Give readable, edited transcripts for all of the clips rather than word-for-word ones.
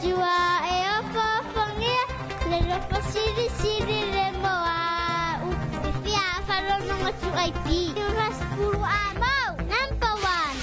Atua e ofoofogia le lofo silisili le moa u fia falonoga 2AP 90 a mau number one.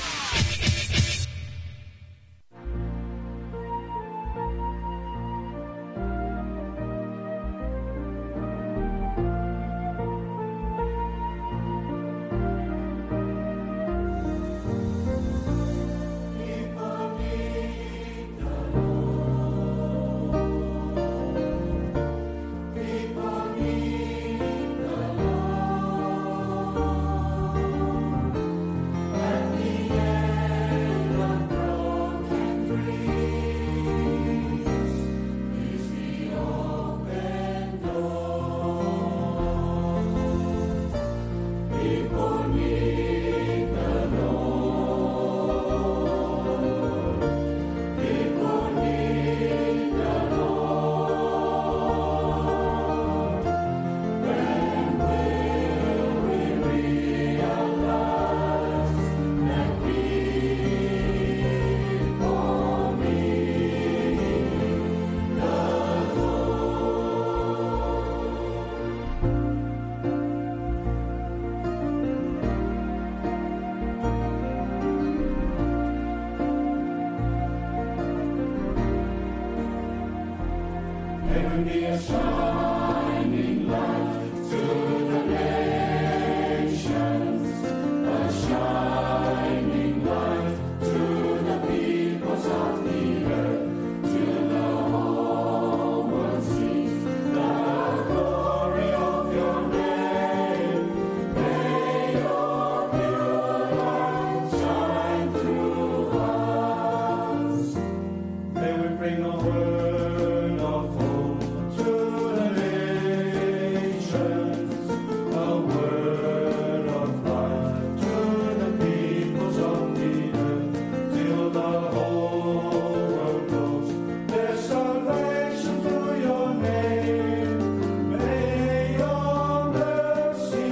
Be a shining light to the nations, a shining light to the peoples of the earth, till the whole world sees the glory of your name. May your pure light shine through us. May we bring a word of hope to the nations, a word of light to the peoples of the earth, till the whole world knows their salvation through your name. May your mercy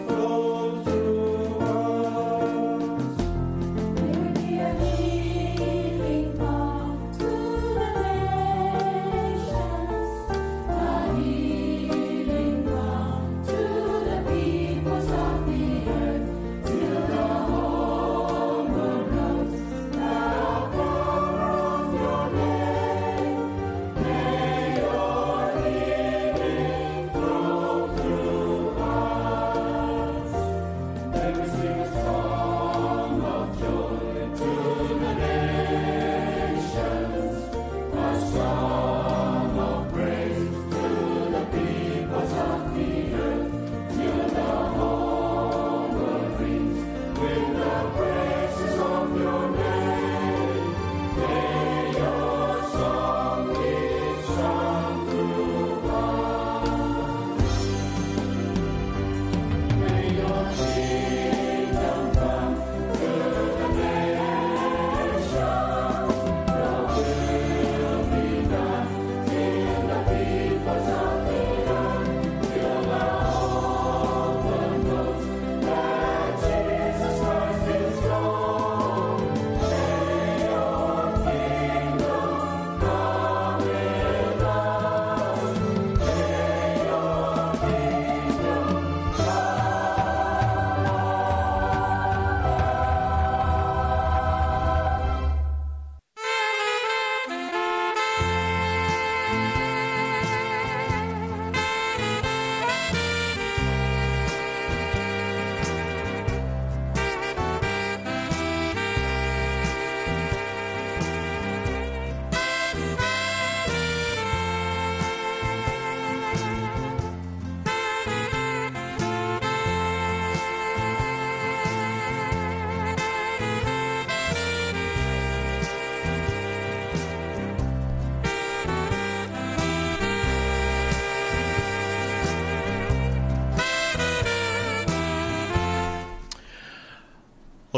flow through us. May we be a healing balm to the nations, a healing balm to the peoples of the earth, till the whole world knows the power of your name. May your healing flow through us. May we sing a song of joy to the nations, a song of praise to the peoples of the earth, till the whole world rings with the praises of your name. May your song be sung through us. May your kingdom come to the nations. Your will be done in the peoples of the earth, till the whole world knows that Jesus Christ is Lord. May your kingdom come in us. May your kingdom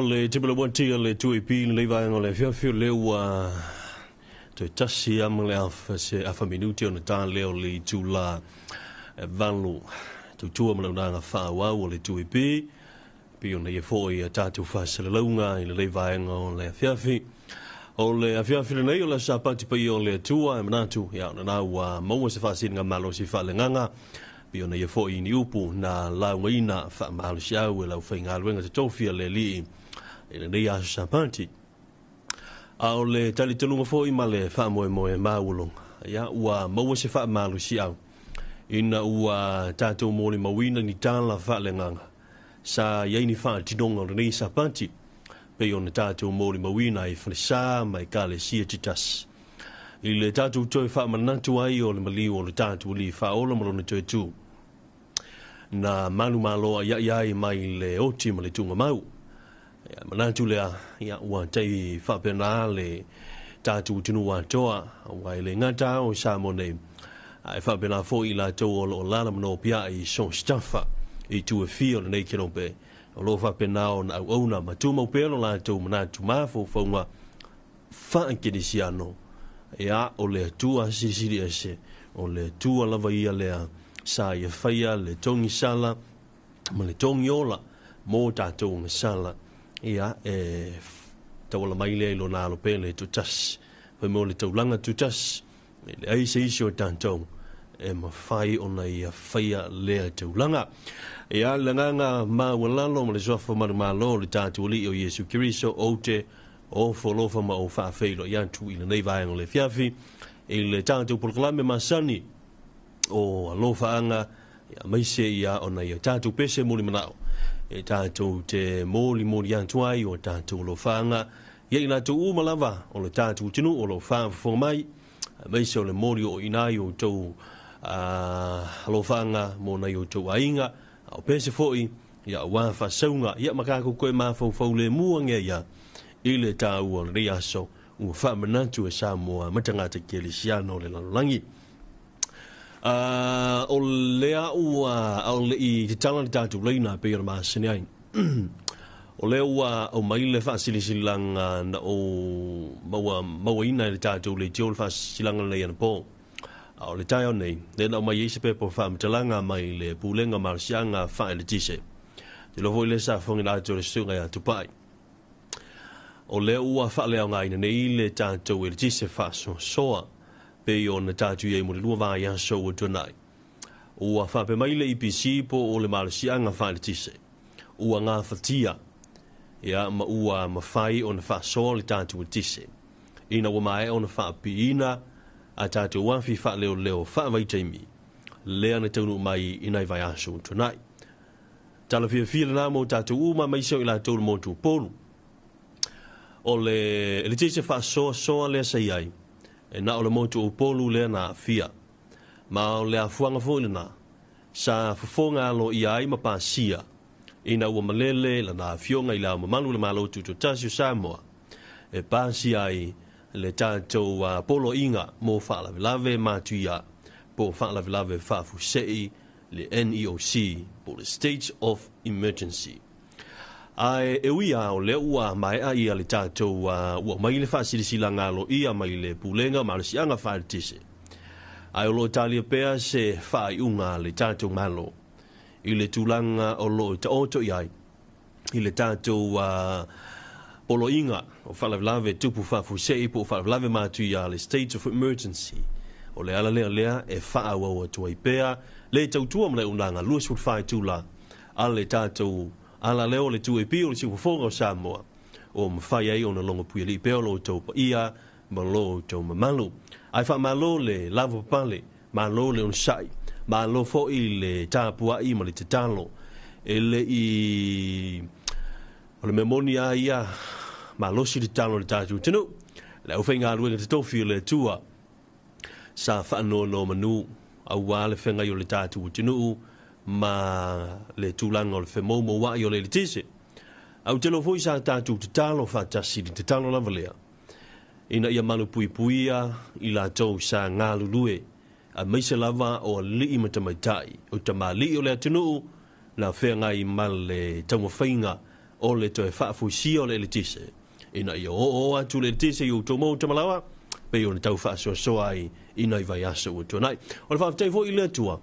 O le tipula wanti o le 2AP le vaenga o le afiafi o lea ua toe tasi ama le afa se afa minuti ona tā lea o le itulā e 8 tautua ma le unaga faaauau o le 2AP pei ona ia foʻi a tatou faasalalauga i lelei vaega o le afiafi. O le afiafi lenei o le Sapati paia o le Atua e manatu ia ona na ua maua se faasiligamalosi faaleagaga pei ona ia foi ni upu na laugaina faamalosiau e le aufaigaluega totofi a le Alii i lenei aso Sapati. A o le talitonuga foi ma le faamoemoe maualuga, ia ua maua se faamalosiau ina ua tatou molimauina ni tala faaleagaga sa i ai ni faatinoga o lenei Sapati pei ona tatou molimauina i falesa ma ekalesia taitasi. I le tatou toe faamanatu ai o le maliu o le tatou Alii Faaola ma lona toe tu, na manumalo aiai ai mai le oti ma le tuugamau. Ia, manatu lea, ia, ua tai faapena le tatou atunuu atoa, aua e le gata o Samoa nei, ae faapena foi i latou o lo o alaala ma nopiai i so o se tafa i itu e fia o lenei kelope, o lo o faapena ona auauna ma tumau pea lo latou manatu mafaufauga faakerisiano. Ia, o le Atua Silisili Ese, o le Atua lava ia lea sa ia faia le togisala ma le togiola mo tatou gasala. Ia, e tauala mai lea i lona alo pele tutasi, fai mai o le taulaga tutasi, e leai se isi o tatou e mafai ona ia faia lea taulaga. Ia, le agaga maualalo ma le suafa manumalo o le tatou Alii o Iesu Keriso, ou te ofo alofa ma ou faafeiloai atu i lenei vaega o le afiafi i le tatou polokalame masani o Alofaaga, ia, aemaise ia ona ia tatou pese mulimanao e tatou te molimoli atu ai o tatou alofaaga ia i latou uma lava o le tatou atunuu o lo o faafofoga mai, aemaise o le moli o ina i outou alofaaga mo nai outou aiga, a o pese foi ia aua faasauga ia ma kākou koe mafaufau le mua ngea ia i le taua o lenei aso ua faamanatu e Samoa ma tagata kerisiano o le lalolagi. O lea ua a o le i tatala le tatou laina pei ona masani ai. O lea ua aumai le faasilasilaga na ou maua mauaina e le tatou leitio le faasilasilaga lenei anapo. A o le taeao nei, lea na aumai ai se pepa o faamatalaga mai le Pulega Malosiaga Faaeletise. Te iloa foi lea sa fofoga atu le susuga ia Tupai. O lea ua faaleaogaina nei le tatou eletise faasoasoa pei ona tatou i ai mo le 2 vaiaso ua tuanai. Ua faapea mai le EPC po o le malosiaga faaeletise ua gafatia ia ma ua mafai ona faasoa le tatou eletise ina ua maea ona faapiina a tatou afi faaleoleo faavaitaimi lea na taunuu mai i nai vaiaso ua tuanai. Tala fiafia lena mo tatou uma aemaise o i latou le motu o Upolu. O le eletise faasoasoa lea sa i ai, e na o le motu o Upolu lea na aafia. Ma o le afuaga foi lena, sa fofoga aloaia ai ma pasia ina ua malele lana afioga i Le Ao Mamalu o le Malo Tutoatasi o Samoa e pasia ai le tatou poloaiga mo faalavelave matuia po o faalavelave faafuasei le NEOC po o le State of Emergency. Ae e ui lava o lea ua maea ia le tatou ua aumai le faasilasilaga aloaia mai le Pulega o Malosiaga Faaeletise, ae o lo o talia pea se faaiuga a le tatou Malo i le tulaga o lo o taoto i ai i le tatou poloaiga o faalavelave tupu faafuasei po o faalavelave matuia le State of Emergency. O le ala lea lea e faaauau atu ai pea le tautua ma le auaunaga 24 itula a le tatou ala lea o le 2AP o le Siufofoga o Samoa o mafai ai ona logo puialii pea o lo outou paia ma lo outou mamalu. Ae faamalo le lavapapale, malo le onosai, malo foi le tapuai ma le tatalo. E le i o le mea moni lava ia, malosi le tatalo a le tatou atunuu, le aufaigaluega totofi o le Atua sa faanonomanu aua le feagai o le tatou atunuu ma le tulaga o le femoumouai o le eletise. Ae ou te iloa foi sa tatou tatalo faatasi i le tatalo lava lea, ina ia malupuipuia i latou sa galulue, aemaise lava o alii ma tamaitai, o tamalii o le atunuu na feagai ma le taumafaiga o le toe faafuisia o le eletise, ina ia oooo atu le eletise i outou maota malaoa, pei ona tau faasoasoa ai i nai vaiaso ua tuanai. O le faafetai foi i le Atua,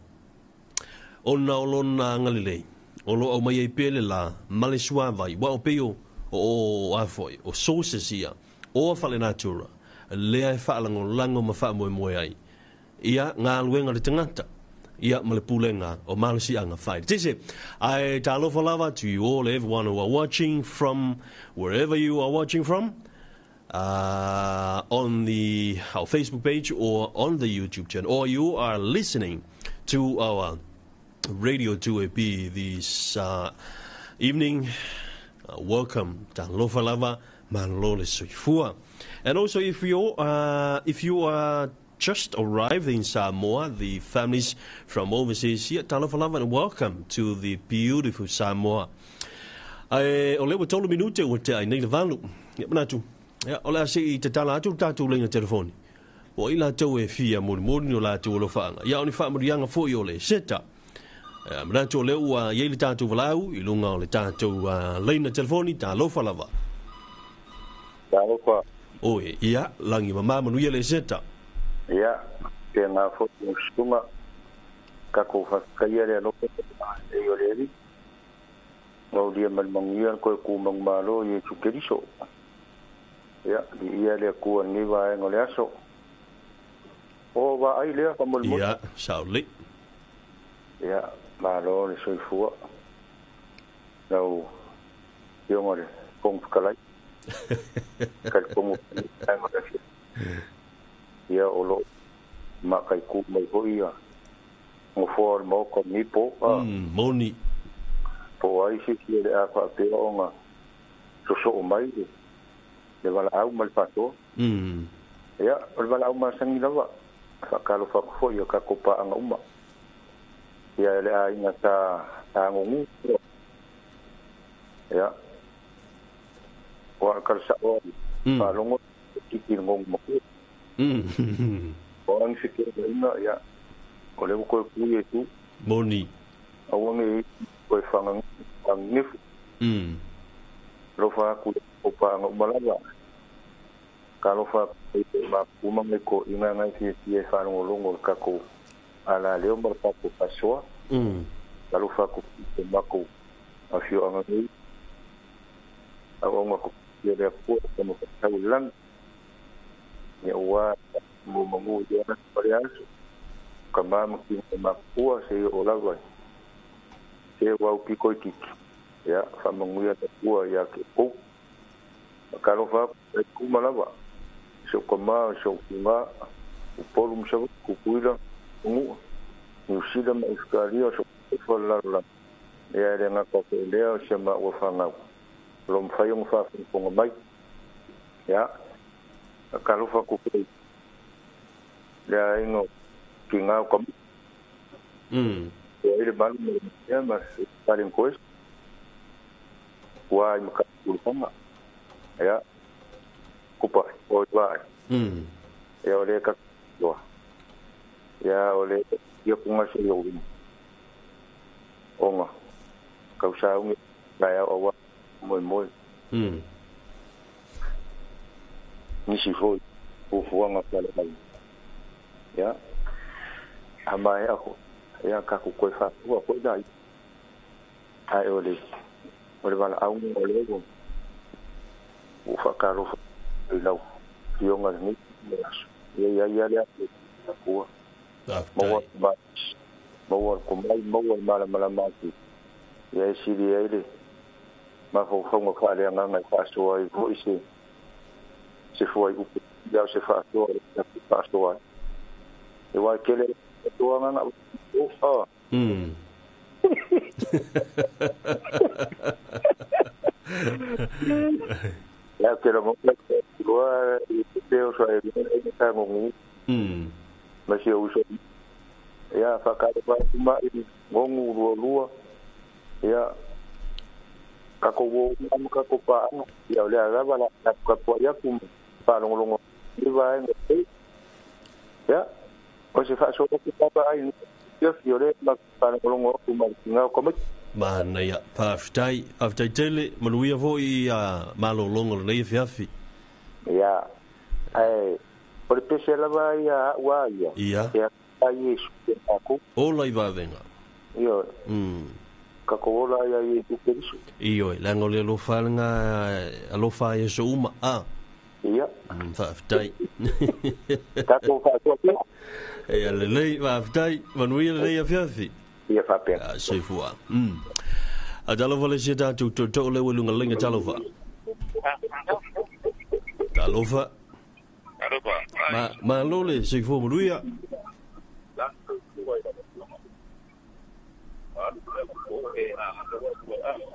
ona o lona agalelei, o lo o aumai ai pea le la ma le suavai, aua o pei o, o, o, a foi, o sources ia, Oa faalenatura lea e faalagolago ma faamoemoe ai ia galuega le tagata ia ma le pulega o malosiaga faaeletise. Ae talofa lava to you all, everyone who are watching from wherever you are watching from, on the our Facebook page or on the YouTube channel, or you are listening to our Radio 2AP this evening. Welcome, talofa lava, malo le soifua. And also, if you are just arrived in Samoa, the families from overseas here, talofa lava and welcome to the beautiful Samoa. Ae o lea ua 3 minute ua tea ai nei le 8. Ia manatu, ia, o le a se'i tatala atu le tatou leiga telefoni. Po o ai latou e fia molimoli ni o latou alofaaga. Ia o ni faamanuiaga foi o le seta. Ia, manatu o lea ua iai le tatou valaau i luga o le tatou leina telefoni, talofa lava. Talofa. Oi, ia, lagi mamā manuia le seta. Ia, tēnā foi o sutunga, kako whakaia le alofa e o le eri. Ngau lia malmangia koe ku mangmalo i e tukeriso. Ia, li ia le kua ni vaenga o le aso. O wa ai lea whamolmol. Ia, saule. Ia, malo le soifua. Lau ionga le pong whakalai. Kalipongo vaenga le afia. Ia o lo makai ku mai hoi ia. Ngofoa o le maoka ni po. Moni. Po ai si si le a whaapea o ngā soso o mai le wala au ma le whatoa. Ia, o le wala au masangi lava. Whakalo whakufo ia ka kopa anga uma. Ia le a inga ta ngongu. Ia. O a kalsa o whalongo kiki ngongu maku. O angi whike inga, ia. O le koe kui e tu. Moni. Awangi koe whanga ngifu. Lofa aku o paanga uma lava. Ka lofa i te makuma me ko inga ngai fia fia whanongolongo le kako ala leo ma le pako pasoa. Ka lofa aku i te mako a fio anga nui. Au aunga ko ia lea pua ka mo tau lang. Ia ua mo mangu ia na pare aso. Ka mama ki me makua se i o lava. Se wau piko i kiki. Ia whamanguia te pua ia ke kou. Ka lofa e kuma lava. So kama so kunga upolu msavu kukuila ngu nusila ma Australia so fa la ia le nga ko lea se ma wa fanga lo mfai ngo fa fonga mai ia ka lofa ku lea ingo kinga ko ile malu ya ma paren koes wa ma ka fanga ia kupa o vai. Ia o le ka loa. Ia o le ia kunga se yo wini. Onga. Kausa ungi la o wa moi moi. Nisi foi o fuanga pale mai. Ia. Ama e ako. Ia ka ku koe fa ua koe dai. Ai o le wala au o le go. O whakaro lau tionga ni ia ia ia le kua maua maua ko mai maua mala mala mati ia siri ia ile ma fo fonga fa le nganga fa so ai vo ise se foi upu ia se fa so fa so e wa kele to nganga o a ia ke lo mo loa i te o so e e ta ngongu ma se o so ia whakare pa uma i ngongu lua lua ia kako wo uma kako pa ia o lea lava la ka pua ia ku whalongolongo i vaenga ia o se whaaso ku papa ai ia fio le ma whalongolongo ku ma ngau komit. Mana ia, whaftai, whaftai tele, manuia foi a malolongo le nei fiafi. Ia, ai, o le pese lava ia ua ia. Ia. Ia, a Yesu te aku. Ola i vavenga. Ia. Ka ko ola ia Yesu Keriso. Ioe, langa o le alofa langa, alofa Yesu uma, a. Ia. Faafetai. Tatou faasoa pea. Ia lelei, faafetai. Manuia lenei afiafi. Ia faapea. Soifua. Talofa le isi a tatou tootoo lea ua i luga laina talofa. Talofa. Ma malo le soifua manuia.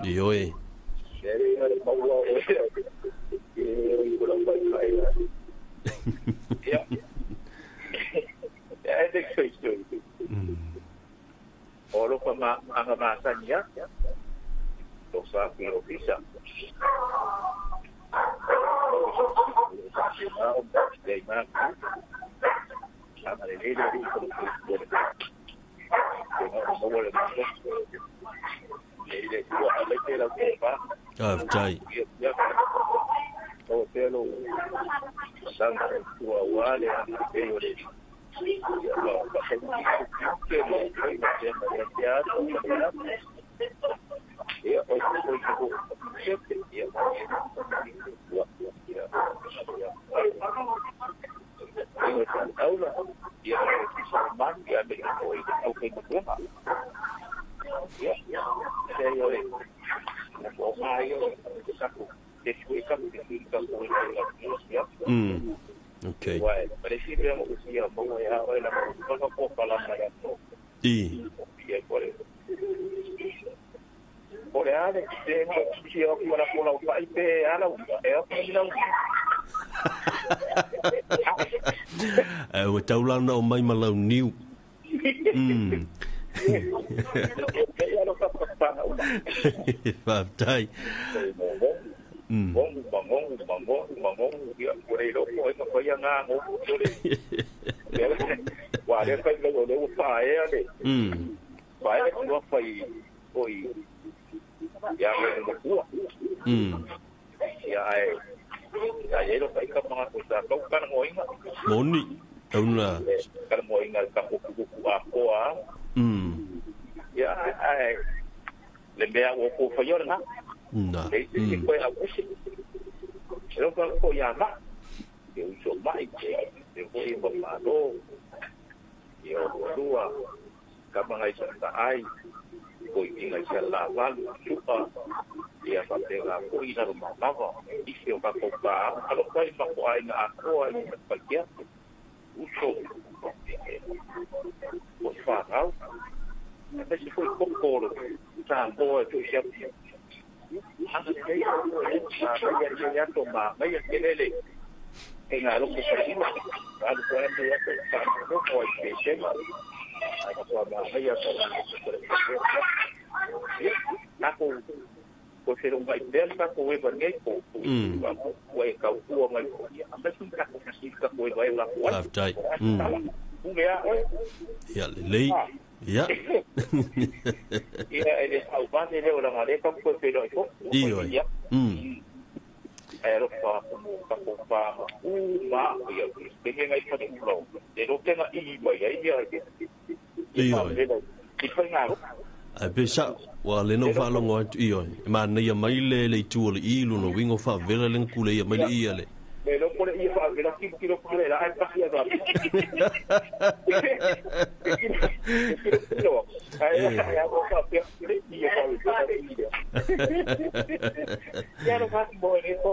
Ioe. Faafetai. Okay. I. Ua taulana o mai ma lau niu. Faafetai. Moni, tauna. Na. Faafetai. Ia lelei. Ia. Ioe. Ioe. Ae pe sa'o ua le na ou faalogo atu, ioe, e manaia mai le itu o le i lona uiga o faavela lea na kuleia mai le i a le.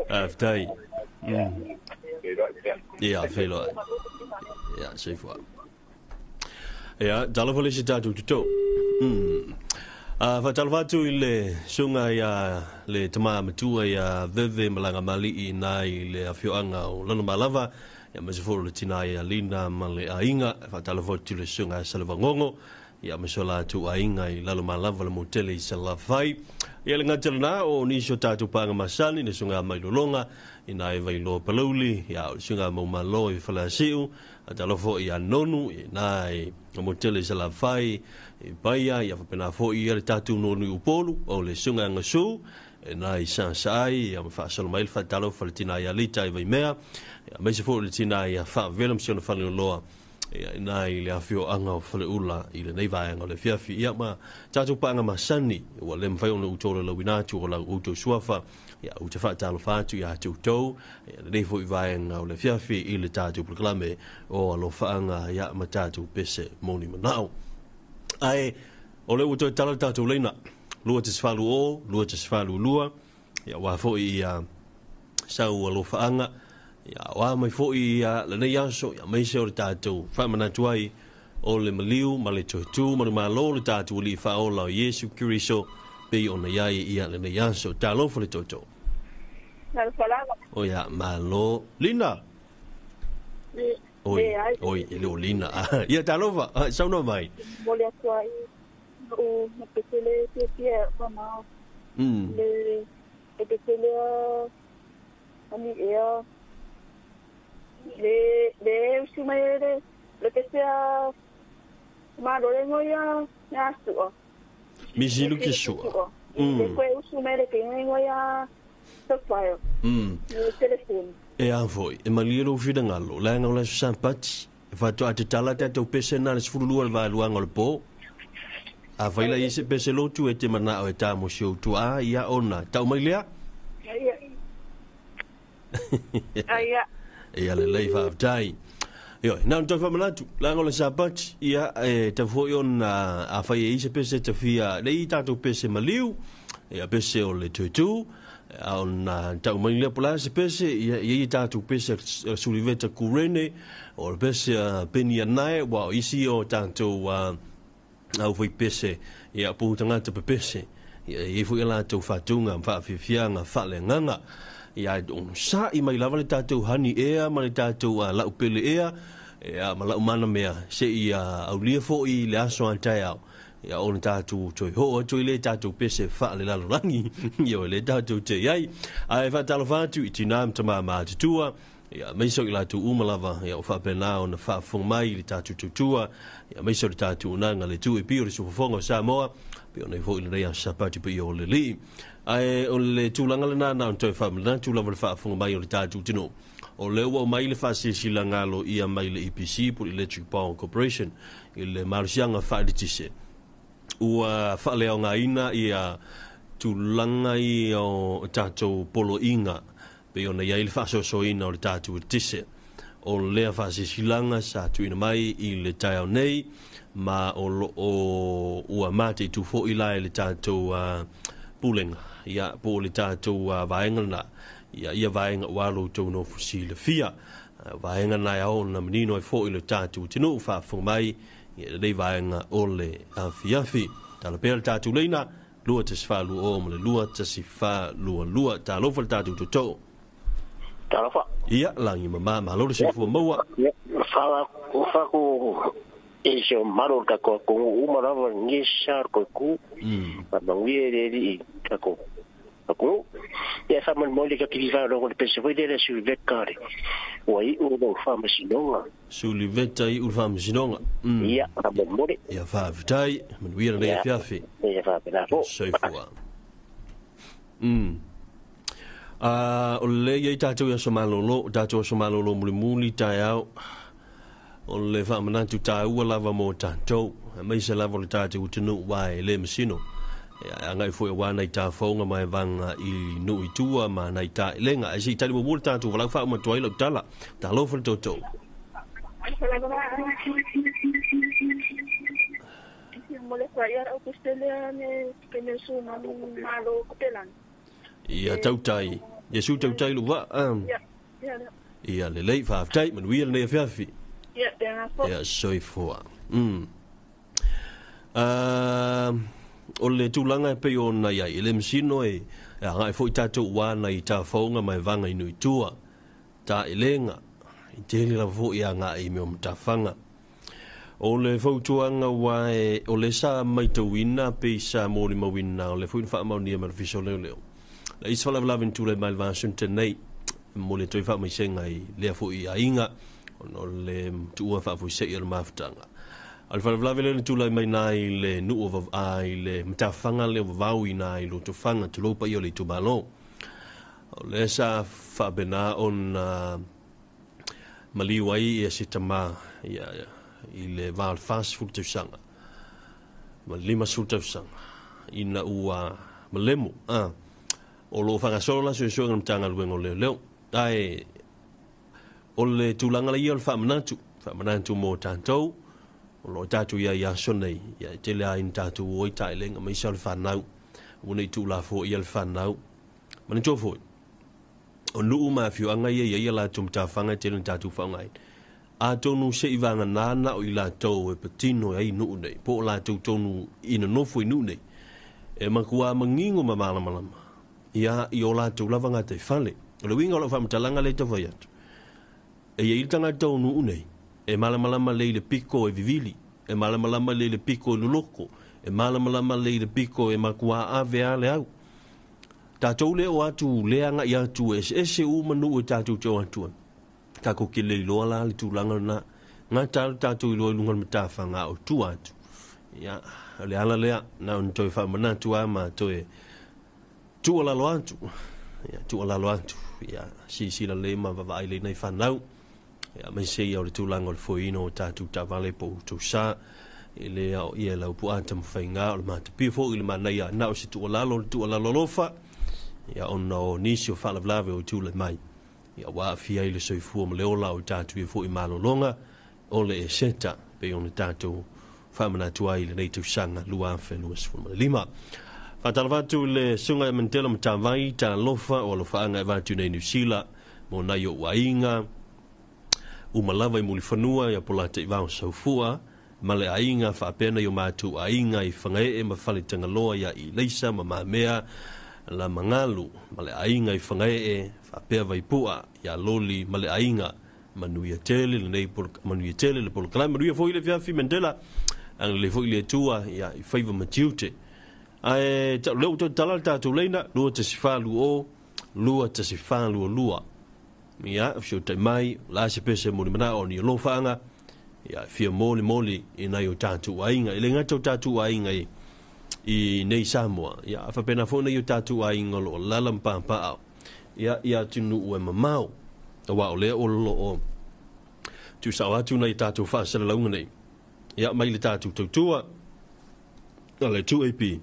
Faafetai. Ia, feiloai. Ia, soifua. Ia, talofa le isi tatou toto. Faatalofa atu i le susuga ia le tama matua ia Veve Malaga Mali'i ina i le afioaga o Lalomalava, ia aemaise foi o le tina ia Lina ma le aiga. Faatalofa atu i le susuga ia Salevagogo, ia aemaise o latou aiga i Lalomalava le motele i Salafai. Ia le gata lena o nisi o tatou paaga masani, le susuga mai Lologa, ina e Vailoa Palauli, ia o le susuga Maumalo i Faleasiu, talofa foi ia Nonu, ina e motele i Salafai, i Paia, ia faapena foi ia le tatou nonu i Upolu, o le susuga Gasu, ina i Sasaai, ia ma faasolo mai le faatalofa le tina ia Lita i Vaimea, ia aemaise foi o le tina ia Faavela ma si ona faleoloa Ia ina i le afioaga o Faleula i lenei vaega o le afiafi. Ia ma tatou paaga masani ua le mafai ona ou tolaulauina atu o lau outou suafa. Ia ou te faatalofa atu ia te outou ia lenei foi vaega o le afiafi i le tatou polokalame o Alofaaga ia ma tatou pese moni manao. Ae o lea ua toe tala le tatou leina 2.80 2.82 ia aua foi ia sau alofaaga ia o a mai foi ia lenei aso ia aemaise o le tatou faamanatu ai o le maliu ma le toe tu ma le malo le tatou Alii Faaola o Iesu Keriso pei ona i ai ia lenei aso. Talofa le tootoo. Talofa lava. O ia, malo. Lina! Oi, oi, e le o Lina. Ia, talofa, saunoa mai. Momoli atu ai lou mapetele fiafia e mamao. Le petele ani ea le le usu mai le le pese a malo le ia ia sua. Misi luki sua. Le koe usu mai le ke ia software. Le telefoni. E a foi, e malie lou finagalo, leaga o le aso Sapati, e faatoa te tala tatou pese na le 12 le vaeluaga o le po. Afai la i se pese lotu e te manao e tā mo si ou tuaa ia ona. Tau mai lea? Aia. Aia. Ia lelei faafetai. Ioe, na ona toe faamanatu, leaga o le Sapati, ia e tau foi ona afai e i se pese te fia, le i tatou pese maliu, ia pese o le tutu, a ona tau mai lea po o le a se pese, ia ia i tatou pese a Suliveta Kurene, o le pese a Peni Anae, ua o isi o tatou au foi pese, ia pu tagata pepese, ia i foi latou faatuga ma faafiafiaga faaleagaga. Ia ono sa'i mai lava le tatou hani ea ma le tatou laupele ea, ia ma lau mana mea, se i aulia foi le aso a taeao. Ia ona tatou toe ho'o atu i le tatou pese faalelalolagi, ia o le tatou te iai. Ae faatalofa atu i tinā ma tamā matutua, ia aemaise o i latou uma lava, ia o faapena ona faafofoga mai i le tatou tautua, ia aemaise o le tatou unaga le tu e pio le sufofoga o Samoa, pei ona i foi lenei aso Sapati paia o le Alii. Ae o le tulaga lena na ona toe faamanatu lava le faafofoga mai o le tatou atunuu. O lea ua aumai le faasilasilaga aloaia mai le EPC po o le Electric Power Corporation i le malosiaga faaeletise. Ua faaleaogaina ia tulaga ia o tatou poloaiga pei ona i ai le faasoasoaina o le tatou eletise. O lea faasilasilaga sa tuuina mai i le taeao nei ma o lo o ua mataitu foi la e le tatou pulega ia po o le tatou vaega lena ia ia vaega ua lo outou nofo silafia. Vaega na e ao ona manino ai foi le tatou atunuu faafofoga mai ia lenei vaega o le afiafi. Tala pea le tatou leina 2.40 ma le 2.42. Talofa le tatou tootoo. Talofa. Ia, lagi mama, malo le soifua maua. Ia, fa ku e se o malo ka ko ko uma lava ni sa ko ku. Ma mangi le li ka ko. Ko ia fa mo le ka ki va lo le pese foi le su le kare. Wa i o lo fa masinonga. Suliveta i u le faamasinoga. Ia, fa mo le. Ia faafetai, manuia lenei afiafi. Ia fa pena fo. Soifua. O le iai tatou i aso malolo, o tatou aso malolo mulimuli taeao, o le faamanatu taua lava mo tatou, aemaise lava o le tatou atunuu aua e le masino. Ia, e agai foi aua nai tafoga ma e vaga i nuu i tua ma nai taelega. Ae se i tali muamua le tatou valaau faauma atu ai lau tala. Talofa le tootoo. Ia tautai, Iesu tautai lou vaa. Ia lelei, faafetai, manuia lenei afiafi. Ia soifua. O le tulaga e pei ona i ai, e le masino e agai foi tatou ua nai tafoga ma e vaga i nuu i tua, taelega, i tele lava foi agai i mea o matafaga. O le fautuaga ua e, o le sa maitauina pei sa molimauina, o le foi na faamaonia mai le Ofisa o Leoleo. Le isi faalavelave na tulai mai le vaiaso nei, e momoli atu ai faamaisega i lea foi aiga, ona o le tuua faafuisei o le mafutaga. A o le faalavelave lea na tulai mai na i le nuu o Vavaa i le matafaga lea o Vavau i na i Lotofaga, tulou paia o le itumalo. O lea sa faapena ona maliu ai ia se tama ia i le va o le 40 tausaga ma le 50 tausaga ina ua malemo o loo faagasolo la suesuega a le Matagaluega o Leoleo. Ae o le tulaga la ia o le faamanatu, faamanatu mo tatou o loo tatou iai i aso nei. Ia e tele lava ina tatou o ai taelega ma isi o le fanau ua nei tuulafoaia le fanau. Manatua foi, o nuu ma afioaga ia e i ai a latou matafaga e tele ina tatou faaaogaina. Atonu se i vagana na o i latou e patino ai nuu nei, po o latou tonu i nonofo i nuu nei, e matua manino ma malamalama ia i o latou lava gataifale. O le uiga o lau faamatalaga lea e tau fai atu, e i ai le tagata o nuu nei, e malamalama lelei i le piko e vivili, e malamalama lelei i le piko e loloko, e malamalama lelei i le piko e matua ave lava le au. Tatou le o atu, le agai atu, e eseese uma nuu e tatou te o atu ai. Tatou te le iloa la le tulaga lena. Gata lava le tatou iloa i luga o le matafaga a o tua atu. Ia, o le ala lea, na ona toe faamanatu lava ma toe tuualalo atu. Ia, tuualalo atu. Ia, silasila lelei ma vaavaai lelei nai fanau. Ia, aemaise ia o le tulaga o le foeina o tatou taavale po o outou sa. E le aoaia e lau puaa tamafaiga o le matapia foi i le manaia na o se tuualalo, le tuualalo alofa. Ia, ona o nisi o faalavelave o tulai mai. Ia, ua aafia ai le soifua ma le ola o tatou ia foi malologa o le eseta, pei ona tatou faamanatu ai i lenei tausaga 2025. Faatalofa atu i le Susuga ia Mandela Matavai, talofa o alofaaga e avatu nei Niu Sila mo nai ou aiga, uma lava i Mulifanua ia Polataivao Saufua ma le aiga, faapea nai o matou aiga i Fagaee ma Faletagaloa ia Ilaisa ma Mamea Lamagalu ma le aiga i Fagaee, faapea Vaipua ia Loli ma le aiga. Manuia tele lenei manuia tele le polokalame, manuia foi le afiafi Mandela, agalelei foi le Atua ia i faiva ma tiute. Ae lea ua toe tatala le tatou laina 21420 21422. Ia, fesoatai mai, o le a se pese moli manao o ni alofaaga, ia, fia molimoli i nai o tatou aiga. E le gata o tatou aiga i nei Samoa, ia, a faapena foi nai o tatou aiga o lo o alaala ma papaaao, ia, i atunuu e mamao. Aua o lea o lo o tuusao atu nai tatou faasalalauga nei, ia, mai le tatou tautua a le 2AP,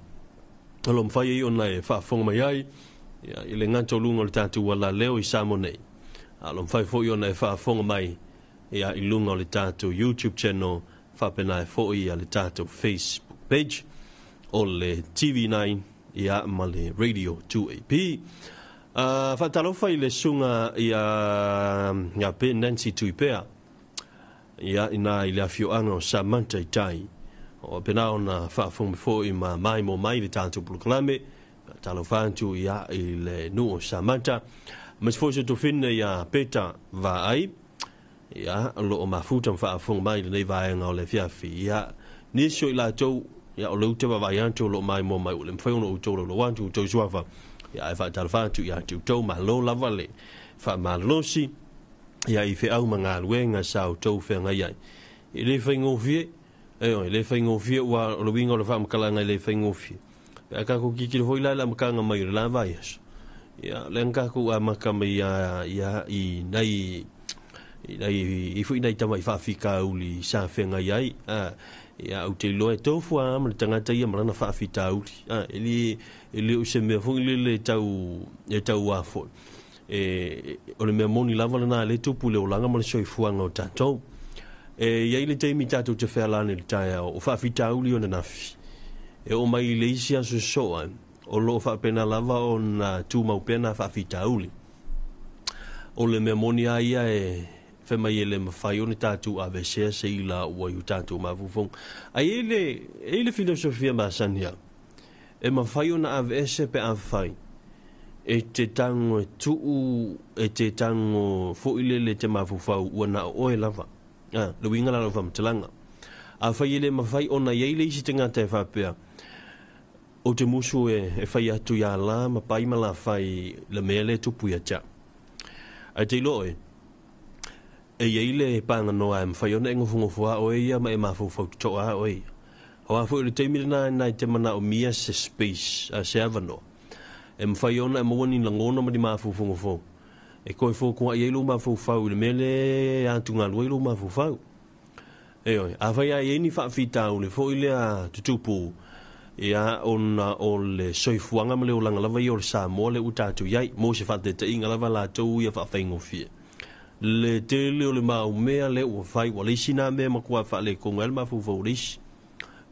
o lo o mafai ai ona e faafofoga mai ai, ia, i le gata o luga o le tatou alaleo i Samoa nei, a o lo o mafai foi ona e faafofoga mai, ia, i luga o le tatou YouTube channel, faapena ai foi ia le tatou Facebook page o le TV9, ia, ma le Radio 2AP. Faatalofa i le susuga ia Ben Nancy Tuipea, ia, ina i le afioaga o Samanta i tai. O faapena ona faafofoga mai foi ma maimoa mai le tatou polokalame. Faatalofa atu ia i le nuu o Samanta. Aemaise foi si o tofine ia Peta Vaai, ia, o lo o mafuta ma faafofoga mai i lenei vaega o le afiafi. Ia, nisi o i latou, ia, o lea ou te vaavaai atu o lo o maimoa mai, ua le mafai ona outou laulau atu outou suafa. Ia, ae faatalofa atu ia te outou, malo lava le faamalolosi, ia, i feau ma galuega sa outou feagai ai. E le faigofie, e le faigofie, ua o le uiga o le faamatalaga e le faigofie. Pe a tatou tilotilo foi la i le amataga mai o le la vaiaso, ia, lea na tatou amata mai ia, ia, i nai i nai i foi nai tamai faafitauli sa feagai ai. Ia, ou te iloa e tofu lava ma le tagata ia ma lana faafitauli. E le o se mea foi lele e tau a foi. E, o le mea moni lava lena e le tupu i le olaga ma le soifuaga o tatou. E i ai le taimi tatou te feala ane i le taeao, o faafitauli o ananafi. E oo mai i le isi aso soa, o lo o faapena lava ona tumau pea nā faafitauli. O le mea moni lava ia e fai mai e le mafai ona tatou aveesea se ila ua i o tatou mafaufauga. Ae i ai le, e i ai le filosofia masani lava, e mafai ona aveese pe afai e te tago e tuu, e te tago foi lele te mafaufau ua na o oe lava. Le uiga la o lau faamatalaga. Afai e le mafai ona i ai le isi tagata e faapea, ou te musu e fai atu ia la ma pai ma la fai le mea lea e tupu ia te au. Ae te iloa oe, e i ai le paganoa e mafai ona e nofonofo lava oe ia ma e mafaufau totoa lava oe ia. Aua foi o le taimi lena na e te manaomia se space, se avanoa, e mafai ona e maua ni lagona ma ni mafaufauga fou, e toe fotuai ai lou mafaufau i le mea lea e atugalu ai lou mafaufau. E oi, a fai ai ni faafitauli foʻi lea tutupu ia ona o le soifuaga ma le olaga lava ia o le Samoa le ua tatou iai mo se faataitaiga lava latou ia faafaigofie le tele o le maumea le ua fai ua leisi nā mea matua faaletonu ai le mafaufau o le isi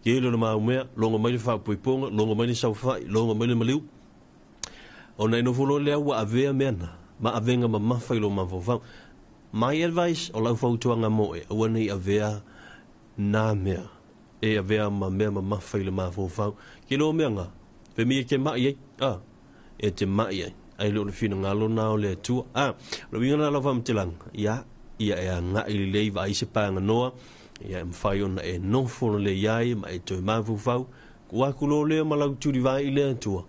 tele o le maumea logo mai le faapoipoga logo mai le saofai logo mai le maliu ona e nofo loa lea ua avea mea na ma avega mamafa i lo mafaufau. My advice o lau fautuaga mo e aua nei avea nā mea e avea ma mea mamafa i le mafaufau ke lo mea ngā fe mi e te mai ai a e te mai ai ai le o le finagalo na o le Atua a lo winga na lau faamatelaga ia ia e agaʻi lelei vaai se paganoa ia e mafai ona e nofo lelei ai ma e toe mafaufau ua aku lo lea ma lau tulivai i le Atua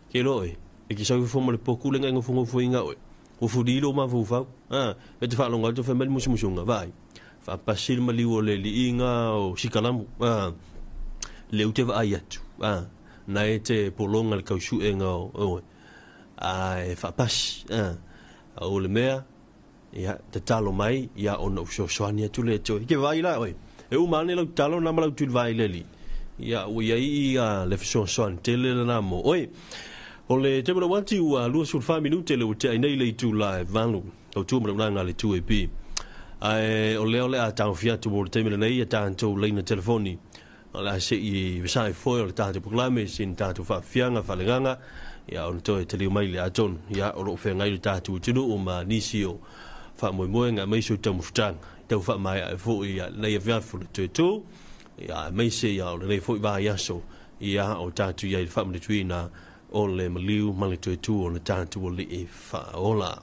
ke lo e e ke sau fo ma le poku le ngai ngofongofoiga oe ua fuli lo mafaufau a e te faalogo atu fai mai le musumusuga vaai faapasi le maliu o le liiga o sikalamu a le ute vaai atu a na e te pologa le kausuʻega o oe a e faapasi a o le mea ia tatalo mai ia ona fesoasoani atu le Atua ke vaai la oe e uma ane lau tatalo na ma lau tulivai le alii ia ua iai ia le fesoasoani tele lena mo oe. O le taimi lau ati ua 24 minute le ua teai nei le itula e 8 au tua ma le ulaga le 2AP. Ae o lea o le a taofia atu mo le taimi lenei ia tatou laina telefoni. O le a seʻi vasai foe o le tatou polokalame sin tatou faafiaga faalegaga ia ona toe taliu mai le atonu ia o loo feagai le tatou atunuu ma nisi o faamoemoega aemaise o taumafataga tau faamaeaʻe foʻi ia lenei afiafi o le toe tū ia aemaise ia o lenei foʻi vaiaso ia o tatou iai le faamanatuina o le maliu ma le toe tū o le tatou alii faaola.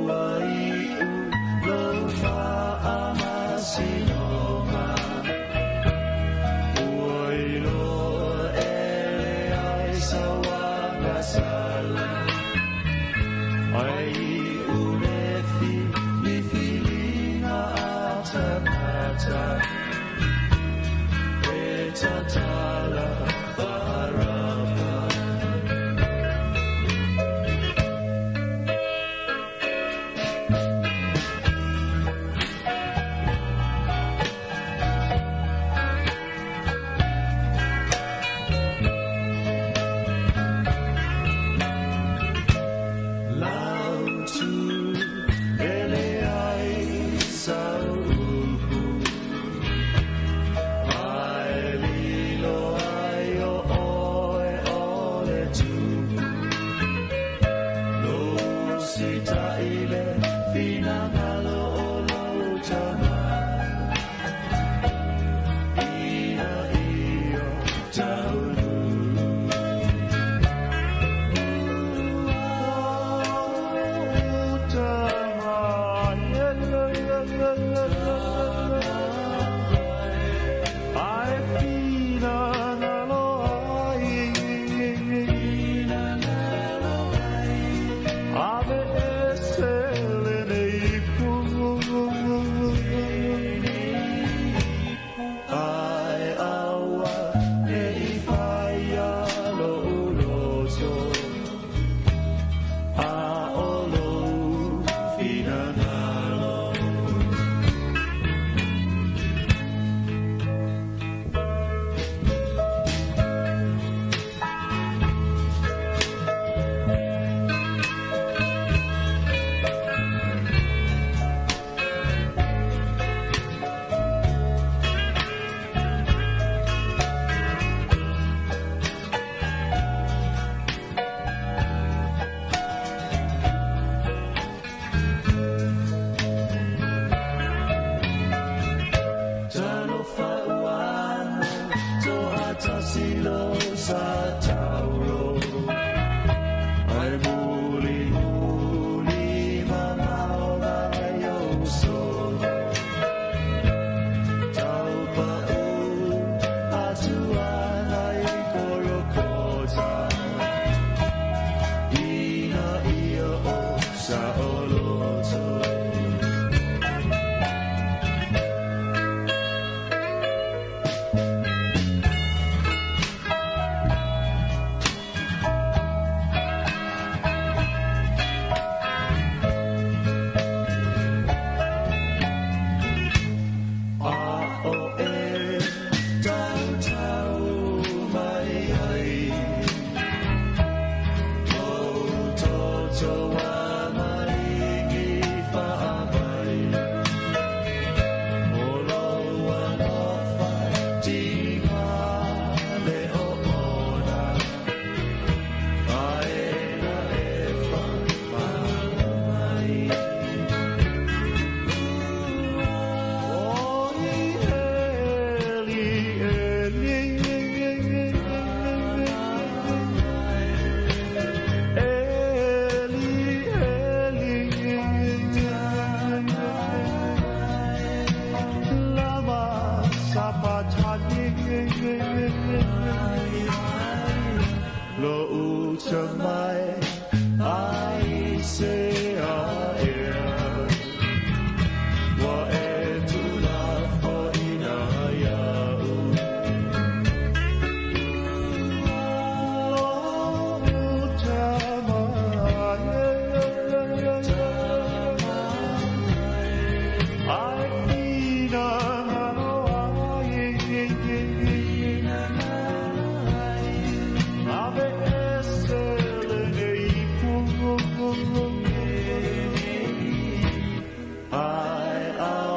Ua iu lau faamasinoga. I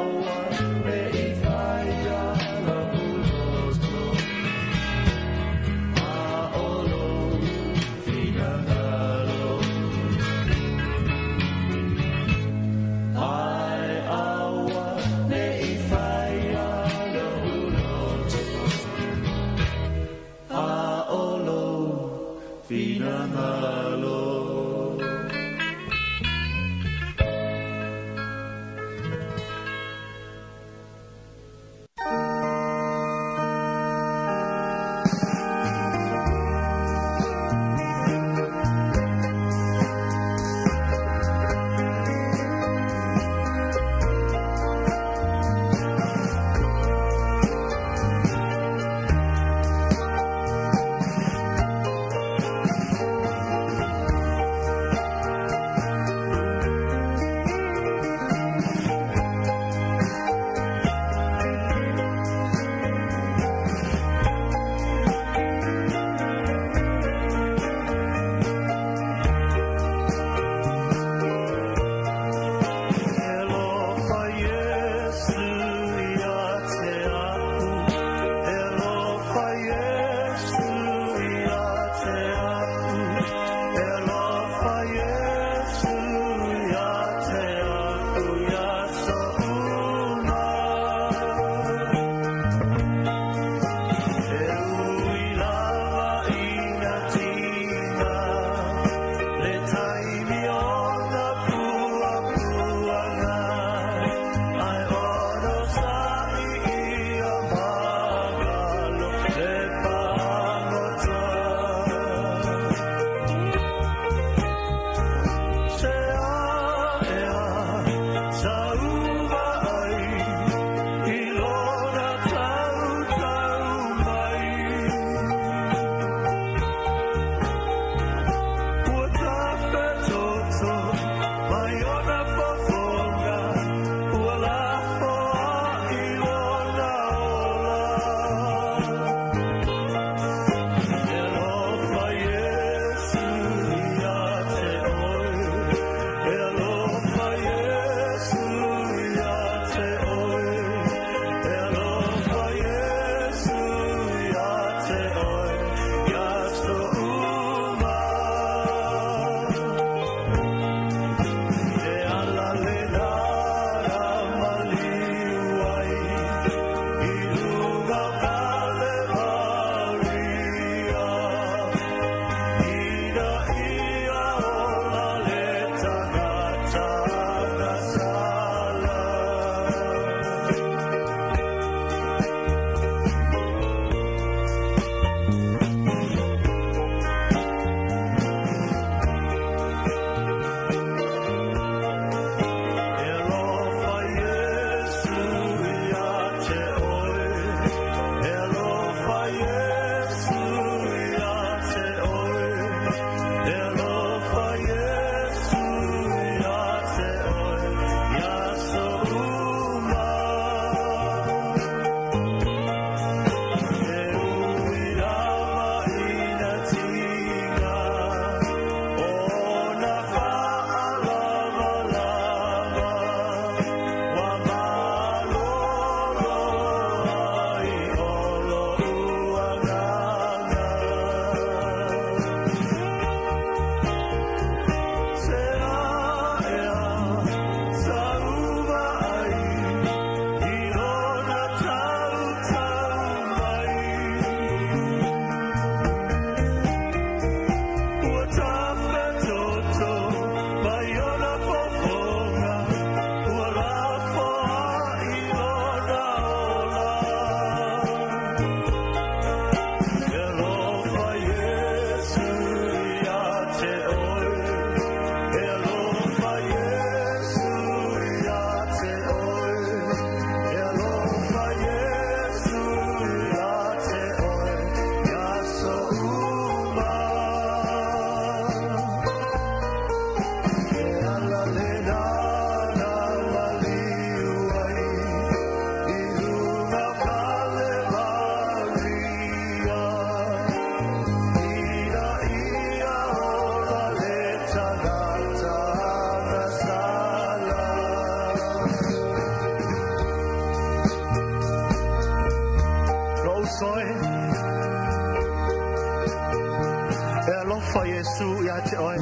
Iesu ia te oe.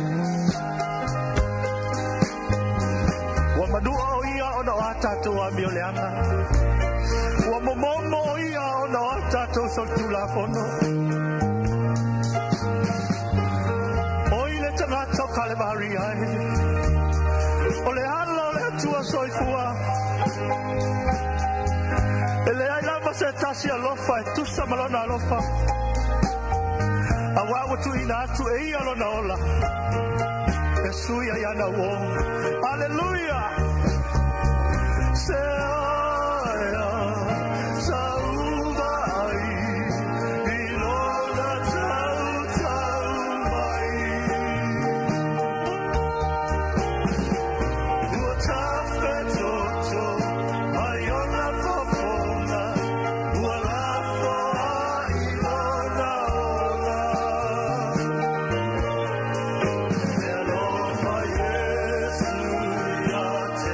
Ua manua o ia ona o a tātou amioleaga. Ua momomo o ia ona o a tātou solitulafono. O i le tagata o Kalevari ai. O le ala o le Atua soifua. E leai lava se tasi alofa e tusa ma lona alofa. Auā ua tuuina atu e ia lona ola. E sui ai ana uō. Aleluia! Se aia sa uva ai i lona tautau mai. Ua tafetoto mai ona fofoga, ua lafo ai lona ola. E alofa Iesu ia te.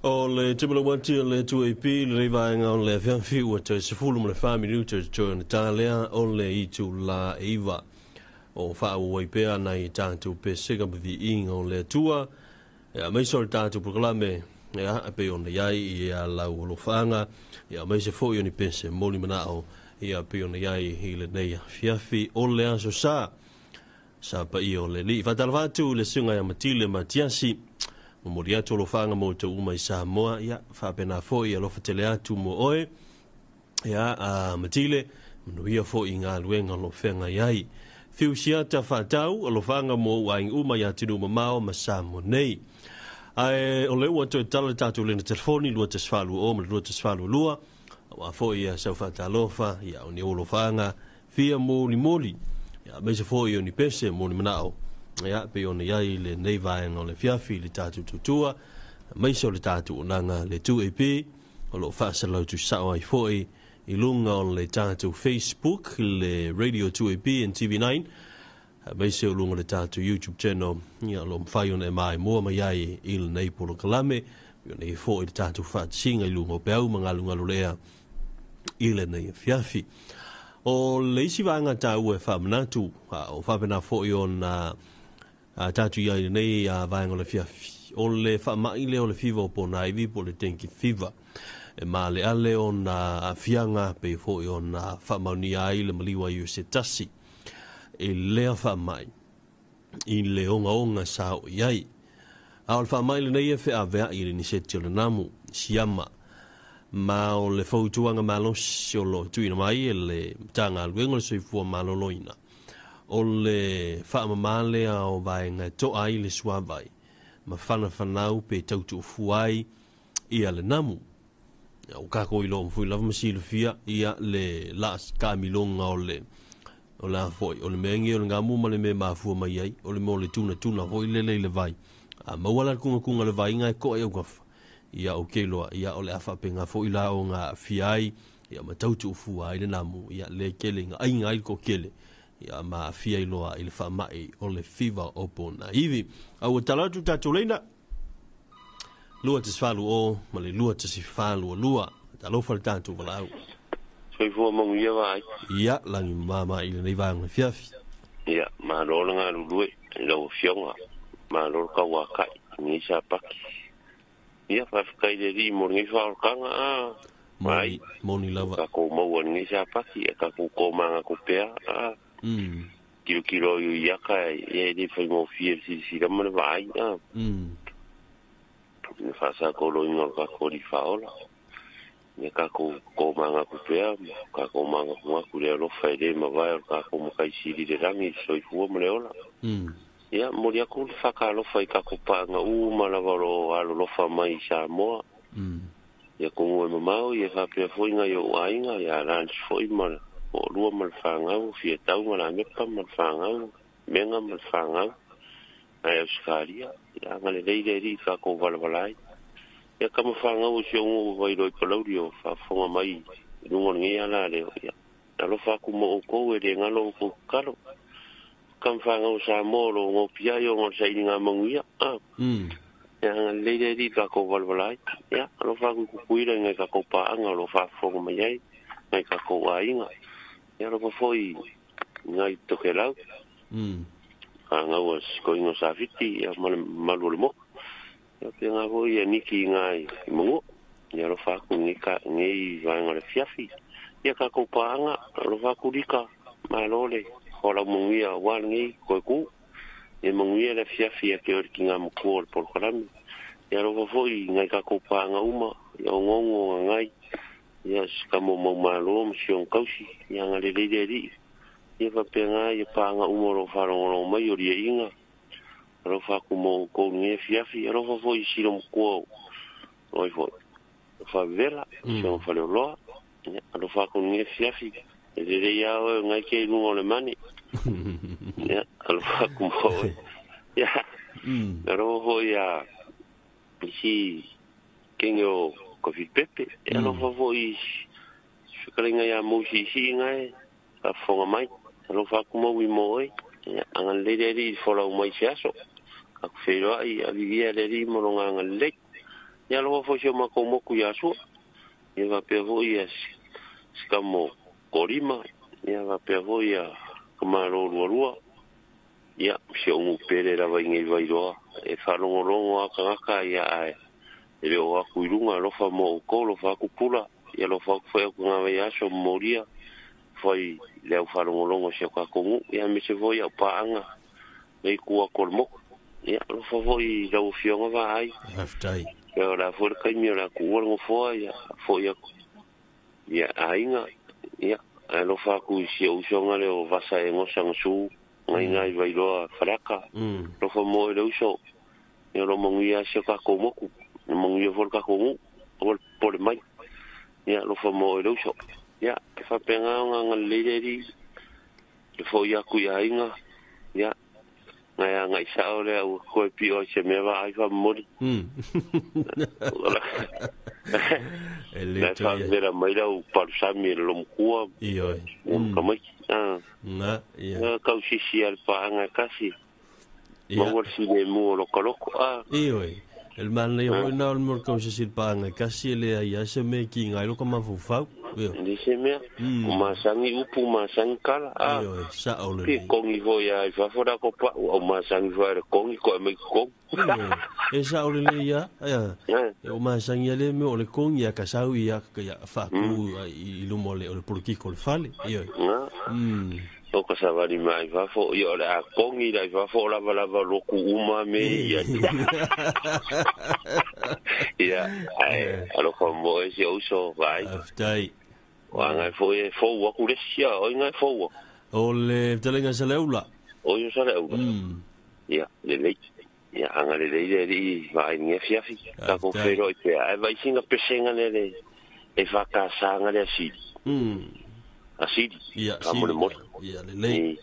O le timolo wanti o le 2AP le leivaenga o le afiafi ua toe 14 minuta te toe ona tālea o le itu la eiva. O whaauai pea nei tātou pesega ma viiga o le Atua. Ia maise o le tātou polokalame ia e pei ona iai ia lau alofaga ia maise foi o ni pese moli manao ia pei ona iai i lenei afiafi o le aso sa. Sa paia o le Alii. Faatalofa atu le susuga ia Matile Matiasi. Momoli atu alofaga mo outou uma i Samoa ia faapena foi alofa tele atu mo oe ia a Matile manuia foi i galuega o lo o feagai ai. Fiu siata faatau alofaga mo ou aiga uma ia atunuu mamao ma Samoa nei. Ae o lea ua toe tala le tatou lena telefoni 2.4 ma le 2.42 aua foi ia sau faatalofa ia o ni ou alofaga fia molimoli ia maise foi o ni pese mo ni manao ia pei ona iai lenei vaega o le afiafi i le tatou tautua maise o le tatou onaga le 2AP o loo faasalalautu sao ai foi i luga o le tatou Facebook le Radio 2AP and TV9 maise o luga o le tatou YouTube channel ia o loo mafai ona e maimoa mai ai i lenei polokalame pei ona iai foi le tatou faatasiga i luga o peau ma galugalu lea i lenei afiafi. O le isi vaega taua e faamanatu, a o faapena foi ona tatou i ai i lenei vaega o le afiafi, o le faamai lea o le fiva o ponaivi po o le dengue fever. E maaleale ona aafiaga pei foi ona faamaonia ai le maliu ai o se tasi i lea faamai i le ogaoga sa oo i ai. A o le faamai lenei e feaveai i le niseti o le namu, siama, ma o le fautuaga malosi o lo o tuuina mai e le Matagaluega o le Soifua Maloloina, o le faamama lea o vaega e toa ai le suavai ma fanafanau pe tautuufua ai ia le namu. Ua tatou iloa uma foi lava ma silafia ia le laa taamiloga o le o le a foi o le mea nei o le gamu ma le mea e mafua mai ai o le mea o le tunatuna foi lele i le vai. A maua la le tugatuna o le vai na e toa i augafa ia ou te iloa ia o le a faapena foi la ona aafia ai ia ma tautuufua ai le namu ia le tele ina aiga ai le toatele ia ma aafia ai loa i le faamai o le fiva o ponaivi. A ua tala atu tatou leina 2.40 ma le 2.42. Talofa le tatou valaau. Soifua manuia vaai. Ia, lagi mama i lenei vaega o le afiafi. Ia, malo le galulue i lau Afioga, malo le tauakai i lenei sapati. Ia, faafetai i le Alii mo lenei faaolataga, a, Moni, moni lava. Tatou maua i lenei sapati, ia tatou tomanatu pea, a. Tilotilo ai o iaka, ia e le faigofie le silasila ma le vaai, a. Le faasakoloina o le tatou Alii Faaola. Ia tatou tomanatu pea ma tatou manatunatu i le alofa e le mavae o le tatou Matai Sili i le lagi i le soifua ma le ola. Ia, momoli atu le faatalofa i tatou paaga uma lava o lo o alolofa mai i Samoa, i atunuu e mamao, ia faapea foi nai ou aiga, ia Lance foi ma le toalua ma le fanau, Fiatau ma Lamepa ma le fanau, Mega ma le fanau, nai Ausetalia. Ia agalelei le Alii i tatou valavala ai. Ia tama fanau o si ou nuu o Vailoa i Palauli o faafofoga mai i luga o lenei ala leo, ia alofa atu mo outou e le galo outou tatalo. Tama fanau o Samoa o lo o gopia ai ona o le sailiga manuia. A. Ia agalelei le Alii i tatou valavala ai. Ia alofa atu i Tutuila i nai tatou paaga o lo o faafofoga mai ai, nai tatou aiga. Ia alofa foi i nai Tokelau. Fanau a Sikoiga o Safiti ia ma le mamalu o le motu. Ia faapena foi ia Niki i na i Manua. Ia alofa atu i lenei vaega o le afiafi. Ia tatou paaga, alofa atu Lika, malo le folau manuia aua lenei toe tu. Ia manuia le afiafi ia te oe le tina matua o le polokalame. Ia alofa foi i nai tatou paaga uma, ia onoono o gagai, ia si tama o Maumalo ma si ona tausi, ia agalelei le Alii. Ia faapena ia paaga uma o lo o faalogologo mai o liaiga. Alofa atu mo outou i lenei afiafi. Alofa foi i silo matua o ai foi, o Favela, si ona faleoloa. Ia, alofa atu i lenei afiafi. E lelei lava oe o lena e te i luga o le mane. Ia, alofa atu mo oe. Ia, alofa foi ia isi kenge o Kofilipepe. Ia, alofa foi i fetalaiga ia Mousiisii na e faafofoga mai. Alofa atu Maui mo oe. Ia, agalelei le Alii i le folau mai i se aso. Tatou feiloai, ia viia le Alii ma lona agalelei. Ia alofa foi si o makou moku ia Sua. Ia faapea foi ia Sikamo Kolima. Ia faapea foi ia Kamalo Lualua. Ia si o pele lava i nei Vailoa. E faalogologo a tagata ia ae e le o aku i luga alofa mo outou alofa aku pula. Ia alofa aku foi aku ngā vai aso molia. Foi le au faalogologo si o kākou nuu. Ia aemaise foi au paaga nei ku aku o le moku. Ia alofa foi i lau afioga vaai. Faafetai. Ia o le a foi le taimi o le a tuua le nofoa ia foi aku. Ia aiga. Ia alofa aku i si ou usoga le o Vasa e gosa gasu. Ngai ngai Vailoa Faleata. Alofa mo e le uso. Ia lo manuia si o kākou moku. Lo manuia foi le kākou nuu. Aua le popole mai. Ia alofa mo e le uso. Ia e faapena ona agalelei le Alii. Le foi aku i aiga. Ia ngai agai sao lea ua koe pio ai se mea vaai faamomoli. E le Nai toe ia. faavela mai lau palusami e le lomatua. Ioe. Ua tamaiti. Na, ia. Na kausisi a le paaga e kasi. Ia. Maua le filemu o lokoloko. Ioe. E le manaia foi na o le mea o le kausisi le paaga e kasi e lea ia se mea ki ngai lo ka mafaufau. Ioe. Le se mea. O masangi upu, masangi kala. Ioe, sao Pi lelei. kongi foi ia i fafo la ko pa o masangi foi le kongi ko e mai kongi. Ioe. E sao lelei ia. Ia. E o masangi ia le mea o le kongi ia ka sau ia ka ia whaaku i luma o le polokiko o le fale. Ioe. O ka savali mai fafo ia o le a kongi la i fafo o lava lava loku uma me ia. Ia, ai, alofa mo e si uso vai. Faafetai. Wa ngai foi e fou aku le sia, oi ngai fou aku. O le fetalaiga sa Leula. O ia sa Leula. Ia, lelei. Ia, anga lelei le alii vaai ni afiafi. Ka ko whenoi pea. Ai vai singa pesenga le le e whakasanga le asili. Asili. Ia, Ka mo le moli. Ia, lelei.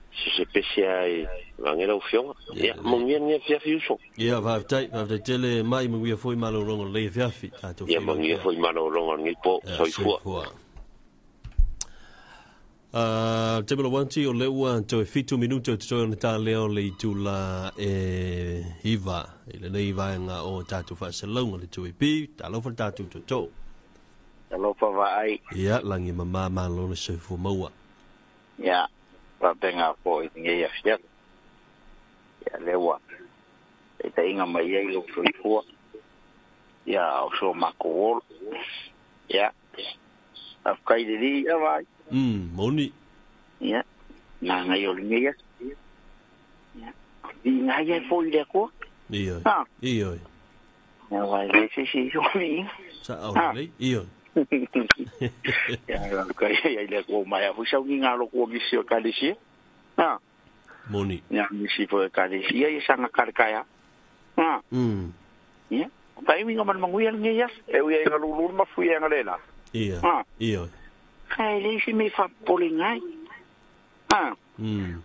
Se se pesea e vangela o fionga. Ia, manuia ni afiafi uso. Ia, faafetai, faafetai tele mai manuia foi malologa o lelei afiafi. Tatou Ia, whenoi manuia pea. foi malologa o lenei po. Ia, Soifua. soifua. Tebelo wanti o leua toe 7 minuto te toe ona tā leo le itula e iwa. I lenei vaenga o tātou faasalauga le 2AP, talofa le tātou toto. Talofa vaai. Ia, langi mama malo le soifua maua. Ia, faapena foi i lenei afiafi. Ia, leua. E tainga mai ai lou soifua. Ia, o so makou olo. Ia, faafetai lelei ia vaai. Moni. Ia, nā ngai o lenei aso. Ia, i ngai ai foi le Atua. Ioe. Ha. Ioe. Ia, vai le se si o mi. Sa au lelei. Ioe. Ia, ka ia le Atua mai a foi sau ni ngā loko o misi o ekalesia. Ha. Moni. Ia, misi foi ekalesia ia sanga karekaia. Ha. Ia, pai winga man manguia lenei aso. E ui ai ngā lulu ma fui ai ngā lela. Ia. Ha. Ioe. Kai le si me fapole ngai. Ha.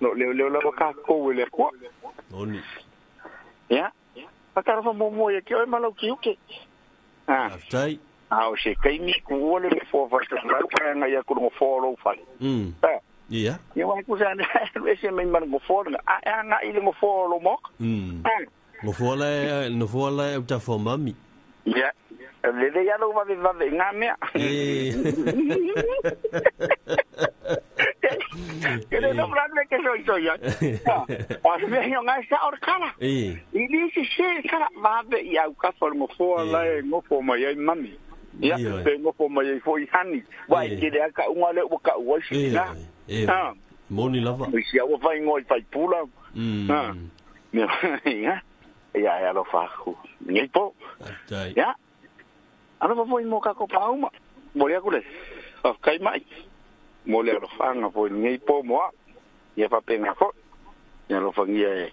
No leo leo lava ka kou e le Atua. Moni. Ia. Whakarafa momo ia ki oe malau ki uke. Ha. Faafetai. A o se kaimi ku ua le fo whakalau ka ngai aku ngo fo lo fale. Ha. Ia. Ia wa ku sa ne e se mai man ngo fo nga a nga i le ngo fo lo mok. Ha. Ngo fo la no fo la e uta fo mami. Ia. Le le ia lo vave vave ngā mea. Ke le no plan me ke soi soi ia. O se mea hio ngai sa o kala. E. I li se se kala vave i au ka fo ngo fo la e ngo fo mai ai mami. Ia, pe ngo fo mai ai fo i hani. Wai ke le ka unga le o ka ua si na. E. Ha. Moni lava. I si au vai ngoi vai pula. Ha. Me ia. Ia ia lo fa ku. Ngai po. Faafetai. Ia. Alofa foi mo kako pauma. Mo le aku le. Faafetai mai. Mo le alofanga foi lenei po moa. Ia faapena foi. Ia alofagia e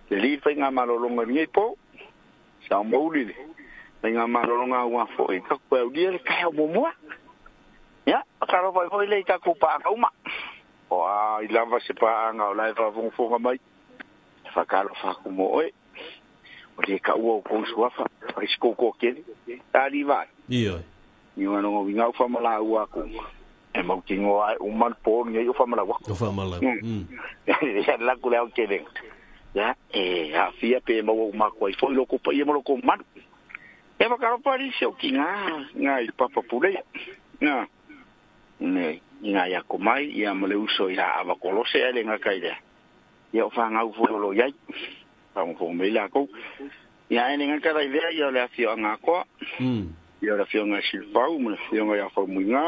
le li faiga malologa i lenei po. Sa mauli le faiga malologa ua foi takou aulia le taeao muamua. Ia, faatalofa ai foi le i takou paaga uma. O a i lava se paaga o lae faafogafoga mai. E faatalofa aku mo oe. O le kaua o kou suafa. Ai se koukoa kele. Tali vai. Ioe. Ni wano winga o whamala ua aku. E mau tingo ai uman po ngai o whamala ua. O whamala. Ia laku le au kele. Ia, e hawhia pe mau o mako ai foi loko pa ia mo loko manu. E whakaropa risi o ki ngā i papapurei. Ngā, ne, i ngā ia komai, ia ma le uso i la awakolose ele ngā kairea. Ia o whangau fo lo iai. Whangau fo mei lākou. Ia ene ngā karai vea ia o le awhio ngā koa. Ia o le awhio ngā silpau, ma le awhio ngā ia whau ngā.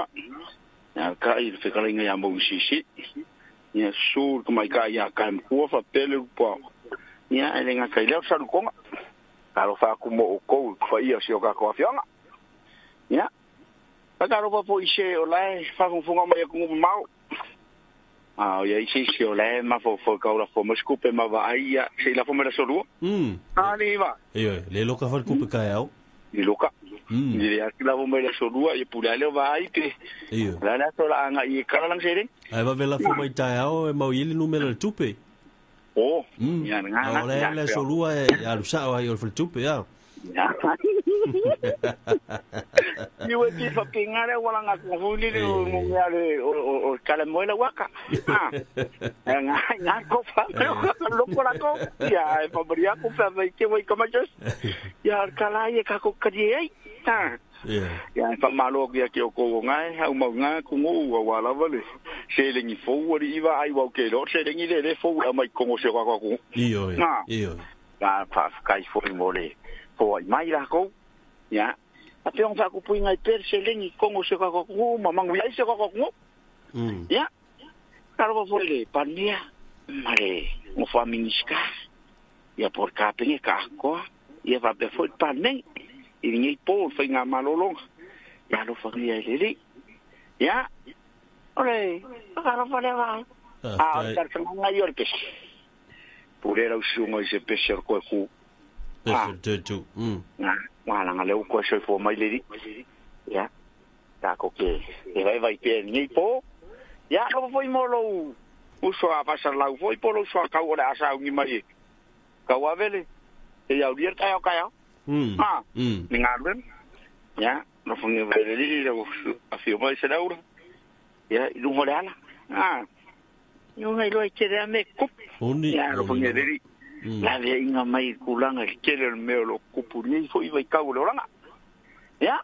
Ia ka i le whekara ngā ia mau sisi. Ia su ka mai ka ia kai mkua whapele upua. Ia ene ngā kai leo sarukonga. Alofa aku mo o kou whaia si o kako awhionga. Ia. Whakaropa po i se o lae whafunfunga mai aku ngupu mau. A o ia i se si o lae mafofo kaula fo maskupe ma vaai ia se ila fo mera sorua. A ni va. Io, le loka whalkupe kai au. I loka. Ni le aki la fo mera sorua i pule aleo vaai pe. Io. La la sola anga i karalang sere. Ai va vela fo mai tai au e mau ili numera le tupe. Oh, ia ngā. O le le solua e alusa ai o le tupe ia. Ya. Ni we ti fa pingare wala nga ko huli le mo ya le o kala moela waka. Ah. Nga nga ko fa lo ko la ko. Ya e fa bria ko fa vai ke wai kama jos. Ya kala ye ka ko kadi ai. Ah. Ya fa malo ya ke o ko nga ha mau nga ku ngo wa la vale. Se le ni fo wa i va ai wa ke lo se le ni le fo a mai kongo se ka ko. Io io. Ga fa kai fo mo le. Fo ai mai la ko. Ya. A pe on fa ku pui ngai per se le ni kongo se ka ko ma mangu ai se ka ko. Ya. Ka ro fo le pania mare mo fa miniska. Ya por ka pe ka ko. Ya va pe fo pa nei. I ngi po fa nga malolonga. Ya lo fa ni le. Ya. Ore, ka ro fa le va. A ka nga yo pe. Purera usunga i se pese ko ku. Pese tu. Nga, wala nga leo ko se fo mai le. Ya. Ta ko ke e vai vai pe ngi po. Ya ka fo mo lo. Uso a pasa lau fo po lo so ka ora asa ngi mai. Ka wa vele. E ya udir ka ya ka ya. Ah, ni ngarwen. Ya, no fo ngi vele li le a fio mai se laura. Ya, i lungo le ala. Ah. Yo ngai lo ke le me kup. Ya, no fo ngi vele. La vea inga mai kulanga ke le meo lo kupu ni fo i vai kau le oranga. Ya.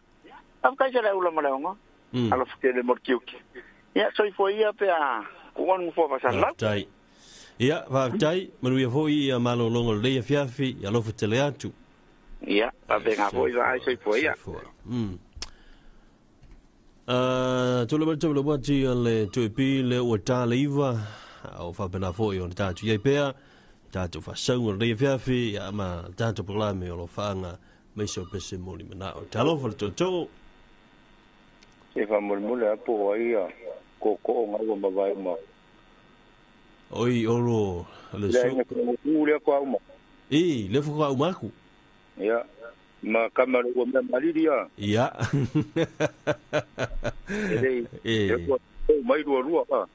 Af kai se le ula maleonga. Alo fo ke le morkiuki. Ya, soi fo ia pe a kuan fo va sa la. Tai. Ya, va tai, manuia fo i a malolongo le fiafi, ya lo fo tele atu. Ya, va venga fo i va soi fo ia. Tole mai tole wati le tuipi le o taliva o fa pena fo i o tatu ia pea tatu fa saunga le fiafi ia ma tatu programe o lo faanga mai so pese moli mana o talofa le toto e fa mole apo ai ko ko nga ma vai ma oi oro le so le ko au ma e le fo au maku ia ma kamaro o me maliria ia e ko mai rua rua ka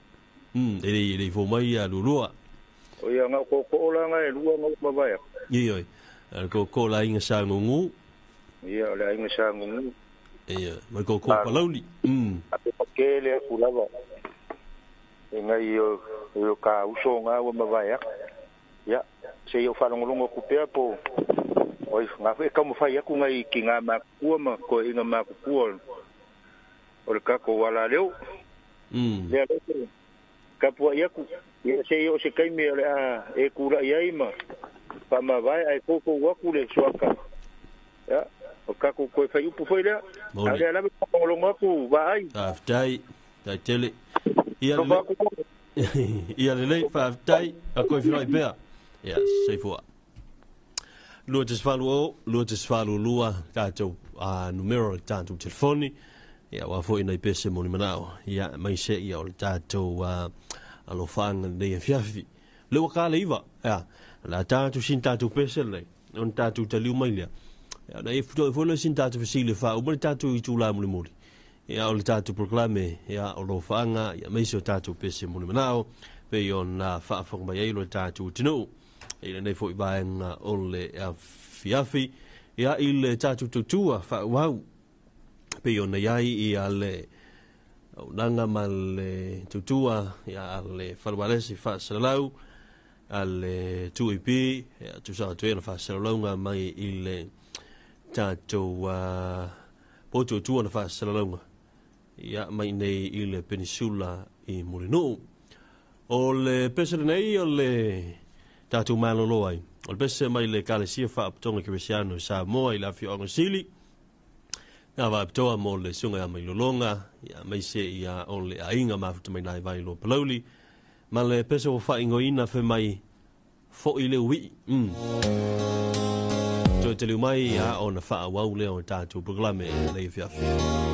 e fo mai a rua o ia nga ko ko la nga e rua nga ma vai ia ko ko la inga sa ngungu ia la inga sa ngungu ia ma ko ko palauli a pe pakele ku lava e ngai o ka uso nga o ma vai ia se yo falongolongo ku pea po oi nga fe ka mo fai aku ngai ki nga ma kua ma ko inga ma kua o le ka ko wala leo le le ka pua ia ku ia se yo se kai me le a e kura ia ima pa ma vai ai ko ko waku le suaka ya o ka ko ko fai upu foi le a le la ko longo ku vai aftai tai tele ia le ia le fa aftai a ko fi pea ia sei fo Lua te sfalu o, lua te sfalu lua, tātou numero le tātou telefoni, ia wā fo ina i pese moni manao, ia mai se ia o le tātou alofanga nei fiafi. Le waka le iwa, ia, la tātou sin tātou pese le, on tātou taliu mai lea. Ia, na e futo e fo le sin tātou fasile wha, umane tātou i tūlā muli muli. Ia, o le tātou proklame, ia, o lofanga, ia mai se o tātou pese moni manao, pe i o nā whaafonga mai ai lo tātou tino. I le nei fo i vaenga o le fiafi ia i le tātou tutua whaauau pe o nei ai i a le nanga ma le tutua ia a le whaluaresi whaasalalau a le 2EP ia tusa atu e na whaasalalau mai i le Tatou potuatua na faasalalauga ia mai nei i le penisula i Mulinuu. O le pese lenei o le tatou malolo ai. O le pese mai le Ekalesia Faapotoga Kerisiano Samoa i le afioaga Sili. Na vaapitoa mo le suga ia mai lologa, ia maise ia o le aiga mafuta mai nai vai lo palauli. Ma le pese ua faaigoaina fe mai fo'i le ui'i. Toe taliu mai ia ona faaauau lea o tatou polokalame lenei afiafi.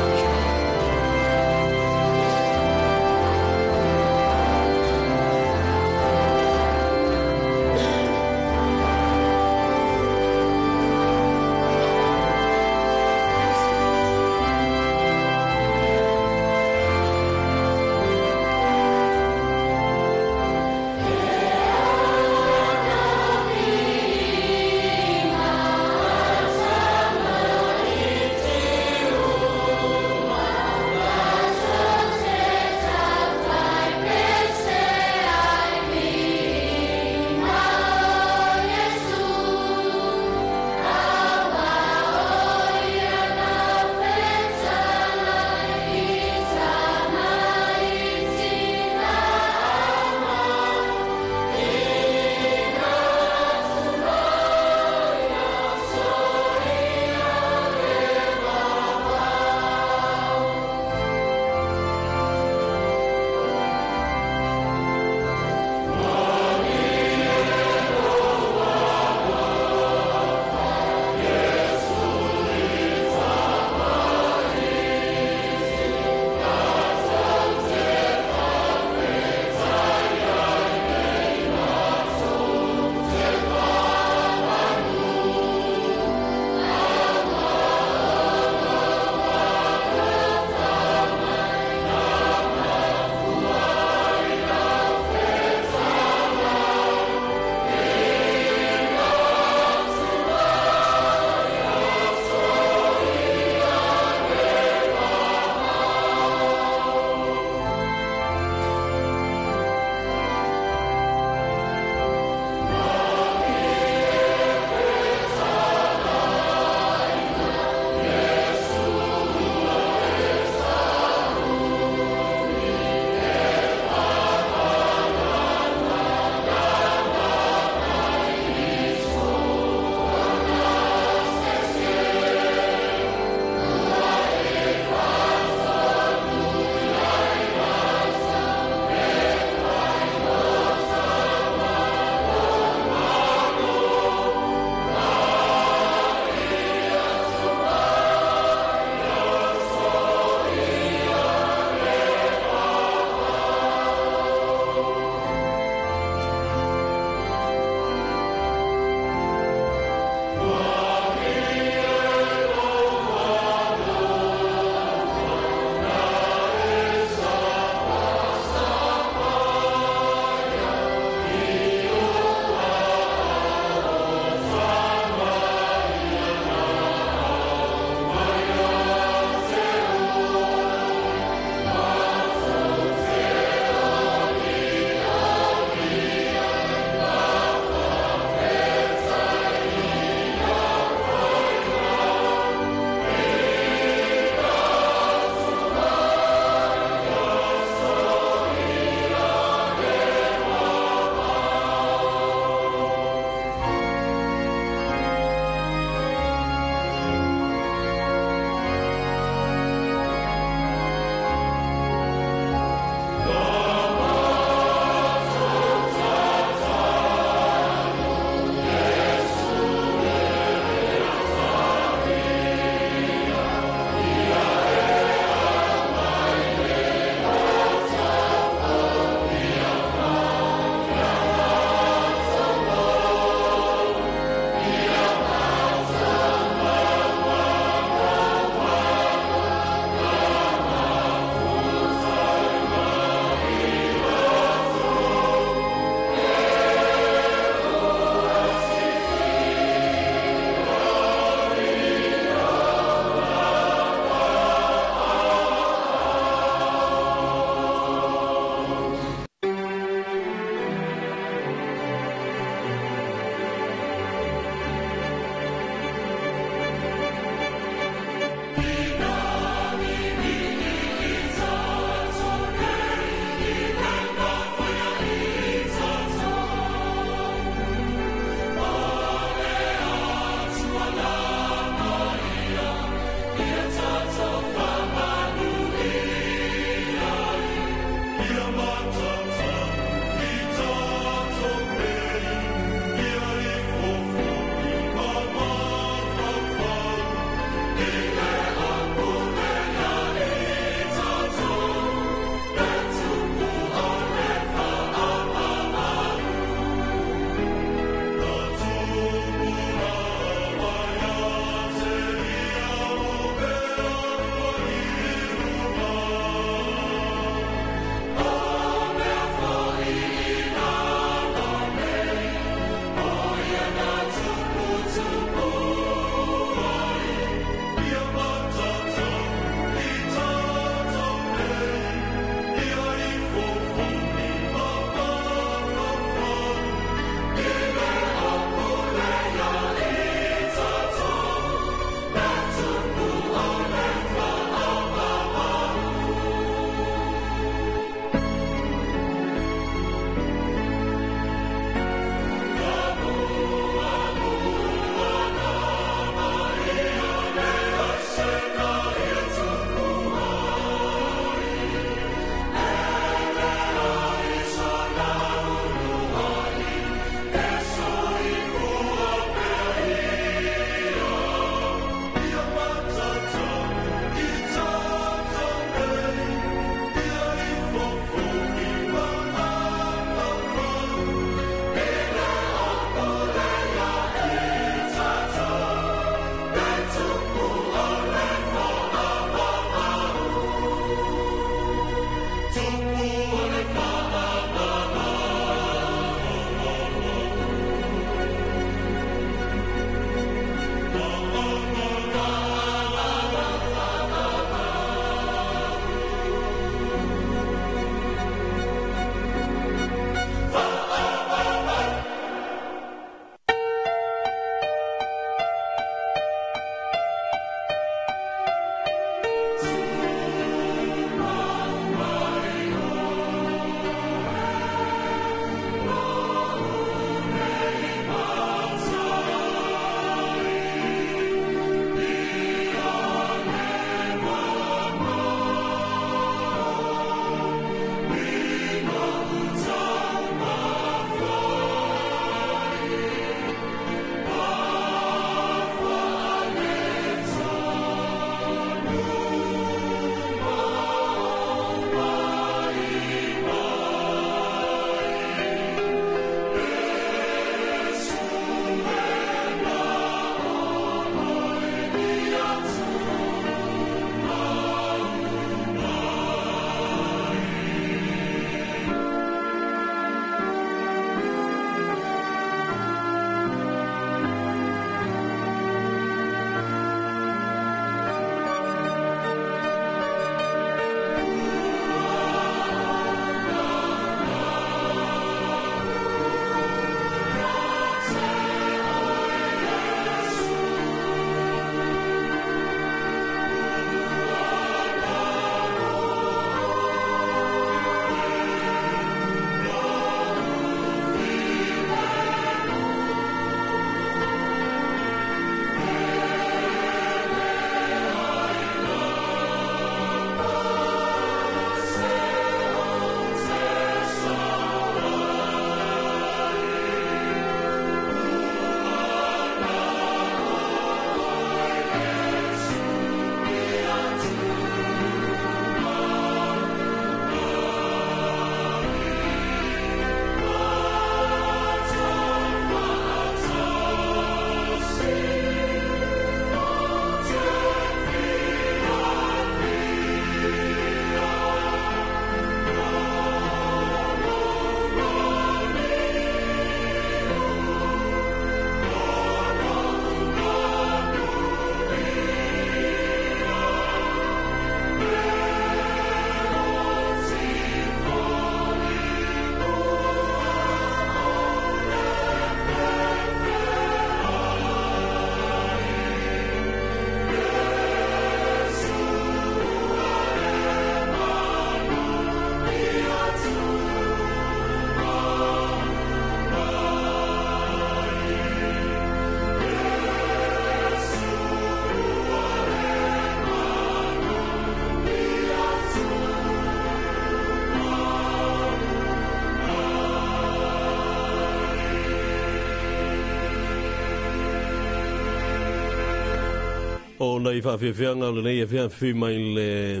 O nei whaawhiawhianga o le nei awhiawhi mai le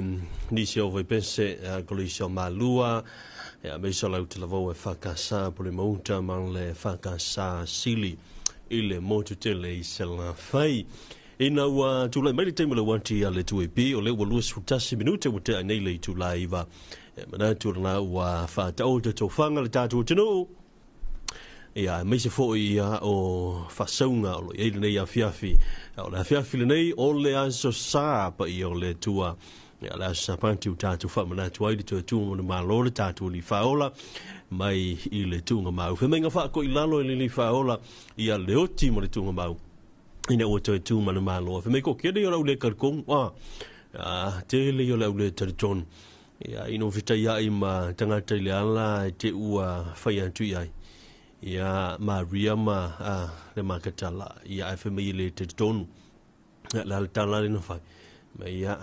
nisi o Vaipese, kolisi o Malua, ia meisa lau te lavau e whakasa pole mauta ma le whakasa sili i le motu tele i se la whai. Ina ua tūlai mai le taimi le wanti a le 2AP, o le ua 21 minute ua te ai nei le itula iva. E manatu lana ua whātao te tōwhanga le tātou tenu. Ia, meise foi ia o whasaunga o lo i nei awhiawhi. O le awhiawhi le nei o le aso sā pa i o le tua. Ia, le aso sāpanti o tātou whamanatu ai le tua tūnga o malo le tātou li whaola mai i le tūnga mau. Whemeinga whaako i lalo i le li whaola ia le oti mo le tūnga mau. Ina ua toe tū manu malo. Whemei ko kere o lau le karikong. Te le o lau le taritonu. Ia, ino whita ia i ma tangata i le ala e te ua whai atu i ai. Ia Maria ma le makatala ia e whemei le te tonu. Ia la le tala le na whai. Ma ia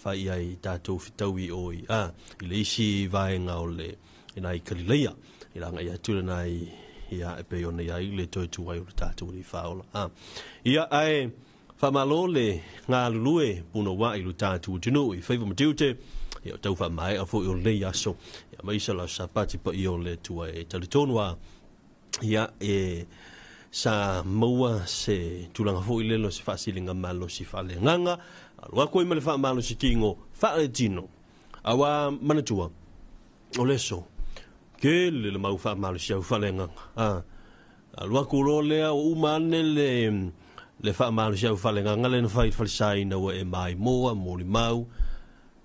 whai ai tātou whitaui oi. I le isi vaenga o le e nai Kalileia. I langa ia tula nai ia e pe ona ia i le toi tuai o le tātou li whaola. Ia ae whamalo le ngā lulue puna wā i le tātou tunu i whaiva matiute. Ia o tau whamai a fo i o le aso. Ia maisa la sapati pa i o le tua e talitonu a. Ia e sa maua se tūlanga fo i lelo se whaasilinga malo si whaale nganga. Alua koe ma le wha malo si kingo whaale tino. Awa manatua o leso. Ke le le mau wha malo si au whaale nganga. Alua kuro lea o umane le wha malo si au whaale nganga le na whai whalisai na ua e mai moa, moli mau.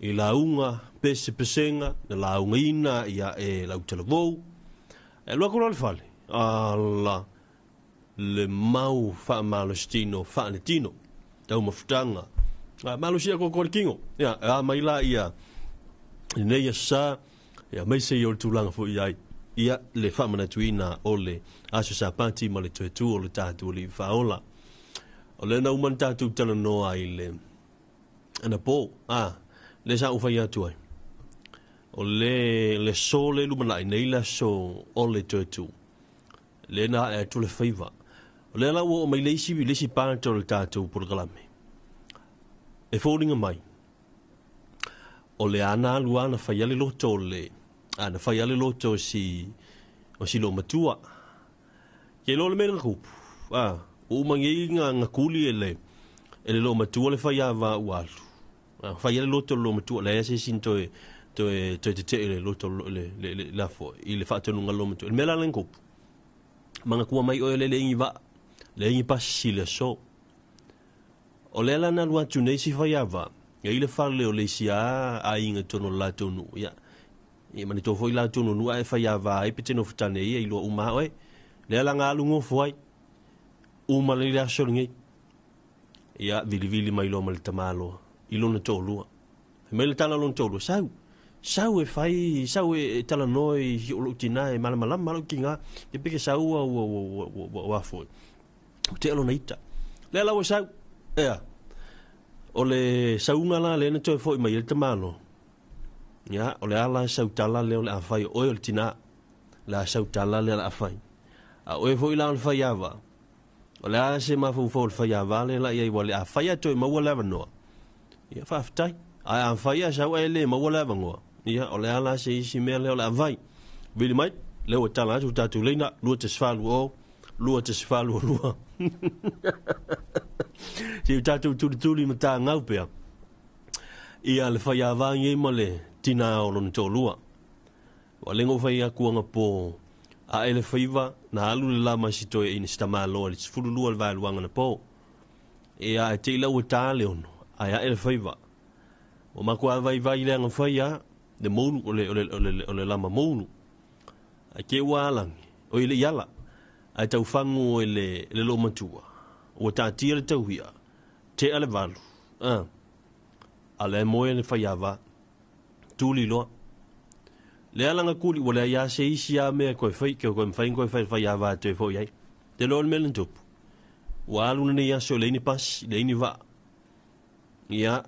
I launga pese pesenga, na launga ina ia e lau talavou. E alua kuro le whale. Ala le mau wha malo si tino, wha ne tino. Tau mafutanga. Malo si ako kore kingo. Ia, a mai la ia. Nei ia sa, ia mai se i o le tūlanga fo i ai. Ia le whamanatuina o le aso sapati ma le tuetu o le tātou li whaola. O le na uman tātou tala noa i le ana pō. Le sa uwhai atu ai. O le so le lumanai nei la so o le tuetu. Le na e atu le whaiva. O le ala ua o mai leisi i leisi pāta o le tātou porokalame. E fōringa mai. O le ana alu ana whai ale loto o le. Ana whai ale loto o si lo matua. Ke lo le mea ngā kupu. O umangi ngā kuli e le lo matua le whai awa ua alu. Whai ale loto lo matua. Le ese sin toe te te le loto le la fo. I le whaatonunga lo matua. Le mea la le kupu. Manga kua mai oe le le ingi va. Le ingi pasi le so. O le ala na lua atu nei si whai awa. Ia i le whale o le isi a inga tono la tonu. Ia. Ia mani tō foi la tonu nua e whai awa ai pete no futane ia i lua uma oe. Le ala ngā alu ngofu ai. Uma le aso ngi. Ia vili vili mai loa ma le tamaloa. I lona tōlua. Mai le tala lona tōlua. Sau. Sau e whai, sau e tala noa i o lou tina e malamalama lau ki ngā. Te peke sau ua ua ua ua ua foi. O te alo na ita. Le ala ua sau. Ea. O le saunga la le na toe foi mai le tamalo. Ia, o le ala sau tala le o le awhai. Oe o le tina. Le a sau tala le ala awhai. A oe foi la o le whai awa. O le ala se mawhau le whai awa le la ia iwa le awhai a toe maua le awa noa. Ia, whaaftai. A awhai a sau e le maua le awa ngoa. Ia, o le ala se isi mea le o le awhai. Vili mai, le o tala atu tātou leina, 2 te swalu o, 2 te swalu o lua. Se o tātou tuli tuli ma tā ngau pea. Ia le whai awangi ma le tina o lona tōlua. Wa lengo whai akuanga pō. A ele whaiva, na alu le lama si toe ina sita māloa le sifulu lua le vaeluanga na pō. Ia e te ila ua tā le ono, a ia ele whaiva. O makua vai vai le anga whai a, le moulu, o le lama moulu. A ke ua alangi, o ile iala, a tau whangu o le lo matua. O tātia le tauhia, te ale valu. A le moe le whaiawa, tūli loa. Le alanga kuli, o le ia se isi a mea koe whai, koe mwhai koe whai whaiawa a toe fo iai. Te loa le mele tupu. Ua alu nei aso le ini pas, le ini va. Ia,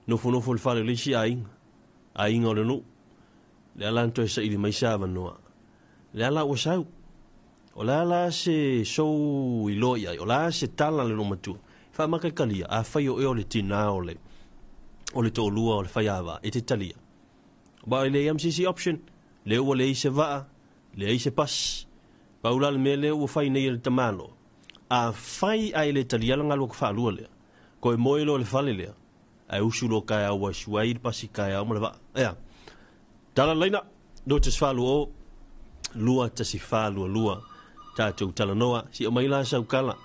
nofo nofo le whale le isi a inga. A inga o le nu. Le ala ntoe sa ili mai sa noa. Le ala ua sau. O le ala se sou i loa iai. O le ala se tala le no matua. Whaamakaikalia, a whai o eo le tina o le tōlua o le whaiawa, e te talia. Ba e le MCC option, le ua le ise waa, le ise pas, paula le mea le ua whai nei le tamalo. A whai a le talia la ngalua ka whaalua lea. Koe moe lo le whale lea. Ai usu lo kai au a suai le pasi kai au ma le waa. Ea, tala leina, 2 tasi 4 o, 2 1 4 2 2, tātou talanoa, si o mai la saukala,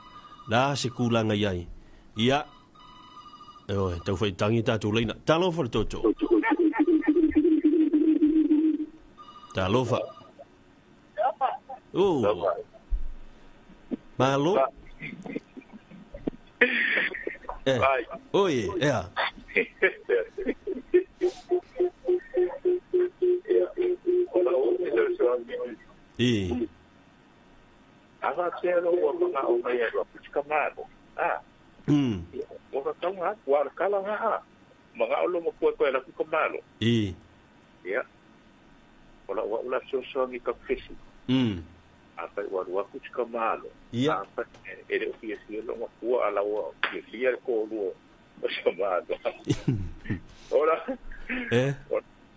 la se kūlanga iai. Ia, e oe, tau whai tangi tātou leina. Talofa le toto. Talofa. Oh. Malo. Eh. Oi, ea. I. Ava te ro o nga o mai ro ka malo. Ah. O ka kaunga wa kala nga. Mga o lo mo ko ko la ka malo. I. Ia. Ola wa ula so so ngi ka fesi. Apa wa wa ku ka malo. Ia. Apa e le fia si lo mo ku ala wa fia ko lu o so malo. Ola. Eh.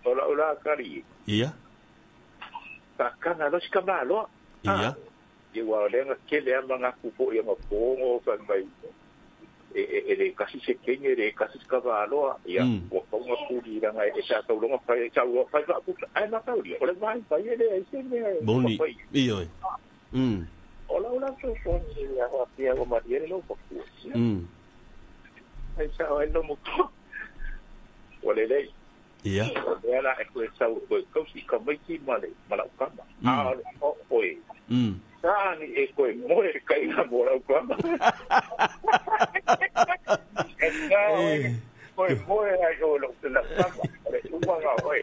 Ola ola kari. Ia. Ka kanga lo ka malo. Ia. Ia wa lenga kele ama nga kupo ia mapongo fa mai e le kasi se kenge le kasi ka valoa ia wa kaunga kuri ranga e sa taulonga fai sa ua fai va puta ai ma kauri ole mai fai ele e se me boni io ola ola so so ni ia wa pia o marie lo po ai sa ai lo mo ole le ia ole la e ko sa ko ko si ka mai ki male mala kama a o oi Sani e koe moe kai ngā mō rau kama. E ngā oe, koe moe ai o lau te lau kama. Le uma ngā oe.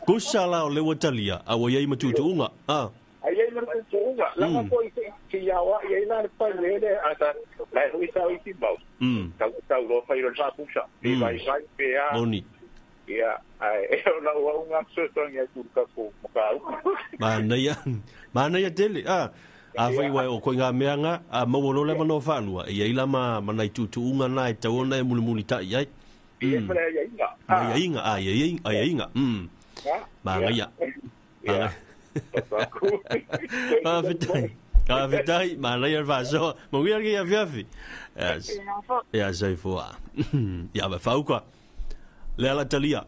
Kusa la o lewa talia, a wa iai matutuunga. Ai iai matutuunga. Lama koe ki iawa, iai la le pai lele, a ta, lai hui tau i ti mau. Tau roa whai ro pusa. Pe vai vai, pe a. Moni. Ia, ai, e o lau au ngā sotangi ai kuru kako makau. Manaia, manaia tele, a whai wai o koe ngā mea ngā, a maua lo le manoa whaalua, ia ila ma manai tutuunga nā e tauona e mulimuli tai ai. Ia whare ai inga. Ai inga, ai ai inga. Manaia. Ia. Whitai. Whitai, manaia whaasoa. Mawia ki a fiafi. Ia, saifua. Ia, ma whauka. Le ala talia.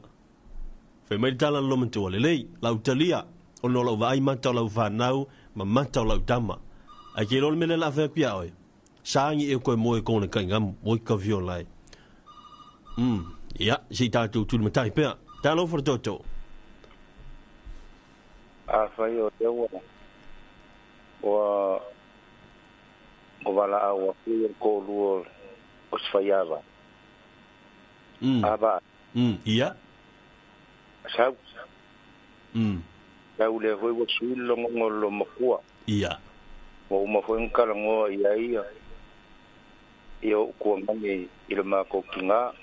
Fai mai tala lo matua le lei, lau talia, o no lau vaai mata o lau whanau, ma mata o lau tama. Ai ke lolo mele la whea pia oe. Saangi e koe moe kone kai ngamu, moe ka violai. Ia, si tātou tūri matai pea. Tālo for toto. A whai o te ua, o wala a ua kui o kōlua o swhaiawa. Aba. Ia. Sau. Sau le hoi wa suilo ngolo makua. Ia. Wa uma foi ngkala ngoa ia ia. Ia o kua mangi i le mako ki ngā.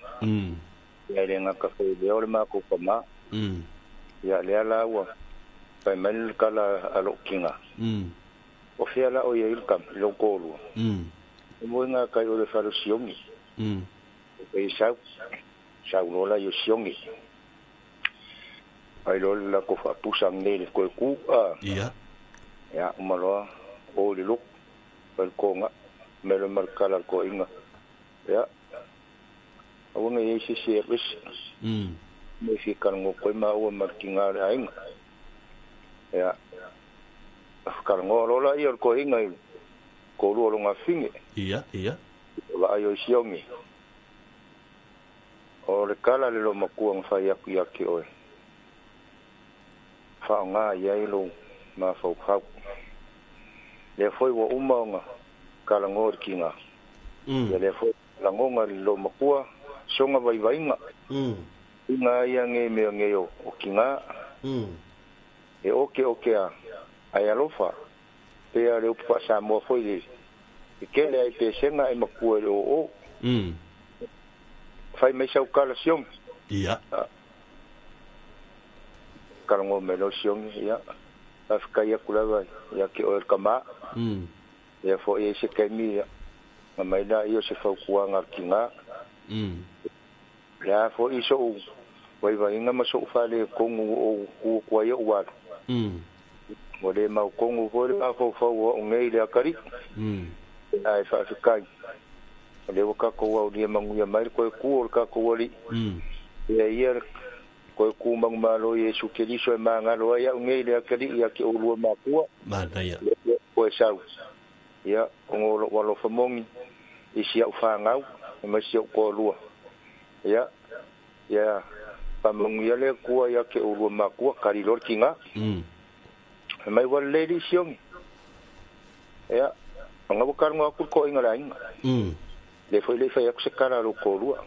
Ia le ngaka foi le o le mako ka mā. Ia le ala ua. Pai mai le kala alo ki ngā. O whia la o ia il kam, lo kōlua. O moe ngā kai o le wharo siongi. O pei sau. Sau lola i o siongi. Ai lola la ko whapusa nge le koe ku. Ia. Ia, umaloa, o le luk, pal konga, melo markala ko inga. Ia. Awa nge i se service. Me fi karango koe maua markinga le ainga. Ia. Karango lola i o ko inga i ko lua longa finge. Ia, ia. Wa ai o siongi. O le kala le lo makua ngawhai aku ia ki oe. Wha ngā ia i lo mā whau. Le foi wa uma o ngā kala ngōri ki ngā. Ia le foi la ngonga le lo makua songa vai vainga. I ngā ia nge mea nge o ki ngā. E oke oke a ai alofa. Pea le upa sa mua foi le. I kele ai pesenga e makua le o o. Fai mai sau kala siongi. Ia. Kala ngō me lo siongi, ia. Awhikai aku lawa, ia ki oe ka mā. Ia fo ia se kaimi, ia. Na mai la ia se fautuaga a le tigā. Le a fo'i so'u vaivaiga ma so'u faaletonu ua ou tu atu ai o'u alu. Ua lē mautonu foi le mafaufau o a'u nei i le atalii. Ae faafetai o lea ua tatou aulia manuia mai le toe tu o le tatou alii. Ia ia le toe tu manumalo Iesu Keriso e magalo ai a'u nei i le atalii ia te oulua matua. Manaia. Koe sau. Ia, ona o lo'u alofa moni i si a'u fanau e mai si o'u toalua. Ia, ia faamanuia le Atua ia te oulua matua, kali loa le tigā. E mai ua lelei alii Siogi. Ia, ona ua talanoa atu le toeaina o le aiga. Lea foi le i fai atu se tala a lou toalua.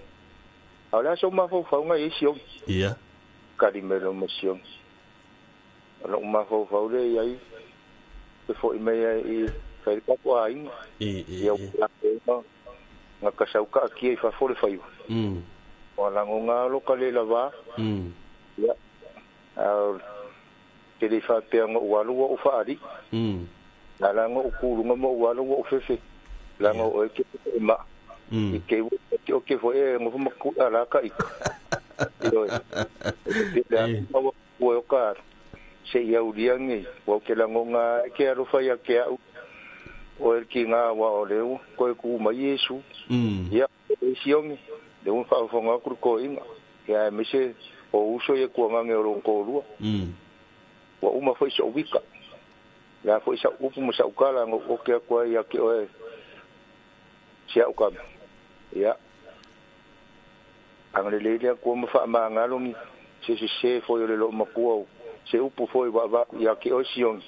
A o le a sou mafaufauga i ai Siogi? Ia. Kali mai loa ma Siogi. O lo'u mafaufau lea i ai, e fo'i mai ai i fai le tatou aiga. Ia ua gata sau taatia i fafo le faiva. Ua lagona lava lo ta le lavā. Ia, a o te le i faapea na ou alu ua ou faalii. Na ala ona ou tu i luga ma ou alu ua ou fefe, leaga o oe e te e maa. I te i ua oteote foi e nofo ma tu'i ala ka ita. Ioe. E le a ua ua o ka alu. Se i aulia nei, ua ou te lagona e ke alofa ia te a'u. Oe le tigā aua o lea ua toe tu mai Iesu. Ia, e Siogi, lea ua faafofoga atu le toeaina. Ia aemaise o uso ia tuagaga o lou toalua. Ua uma foi so'u ika. Le a foi sa'u upu ma sa'u tala na ou ote atu ai ia te oe si a'u tama. Ia, agalelei le Atua ma faamagalo ni se sesē foi o le loomatua o se upu foi ua avatu ia te oe Siogi.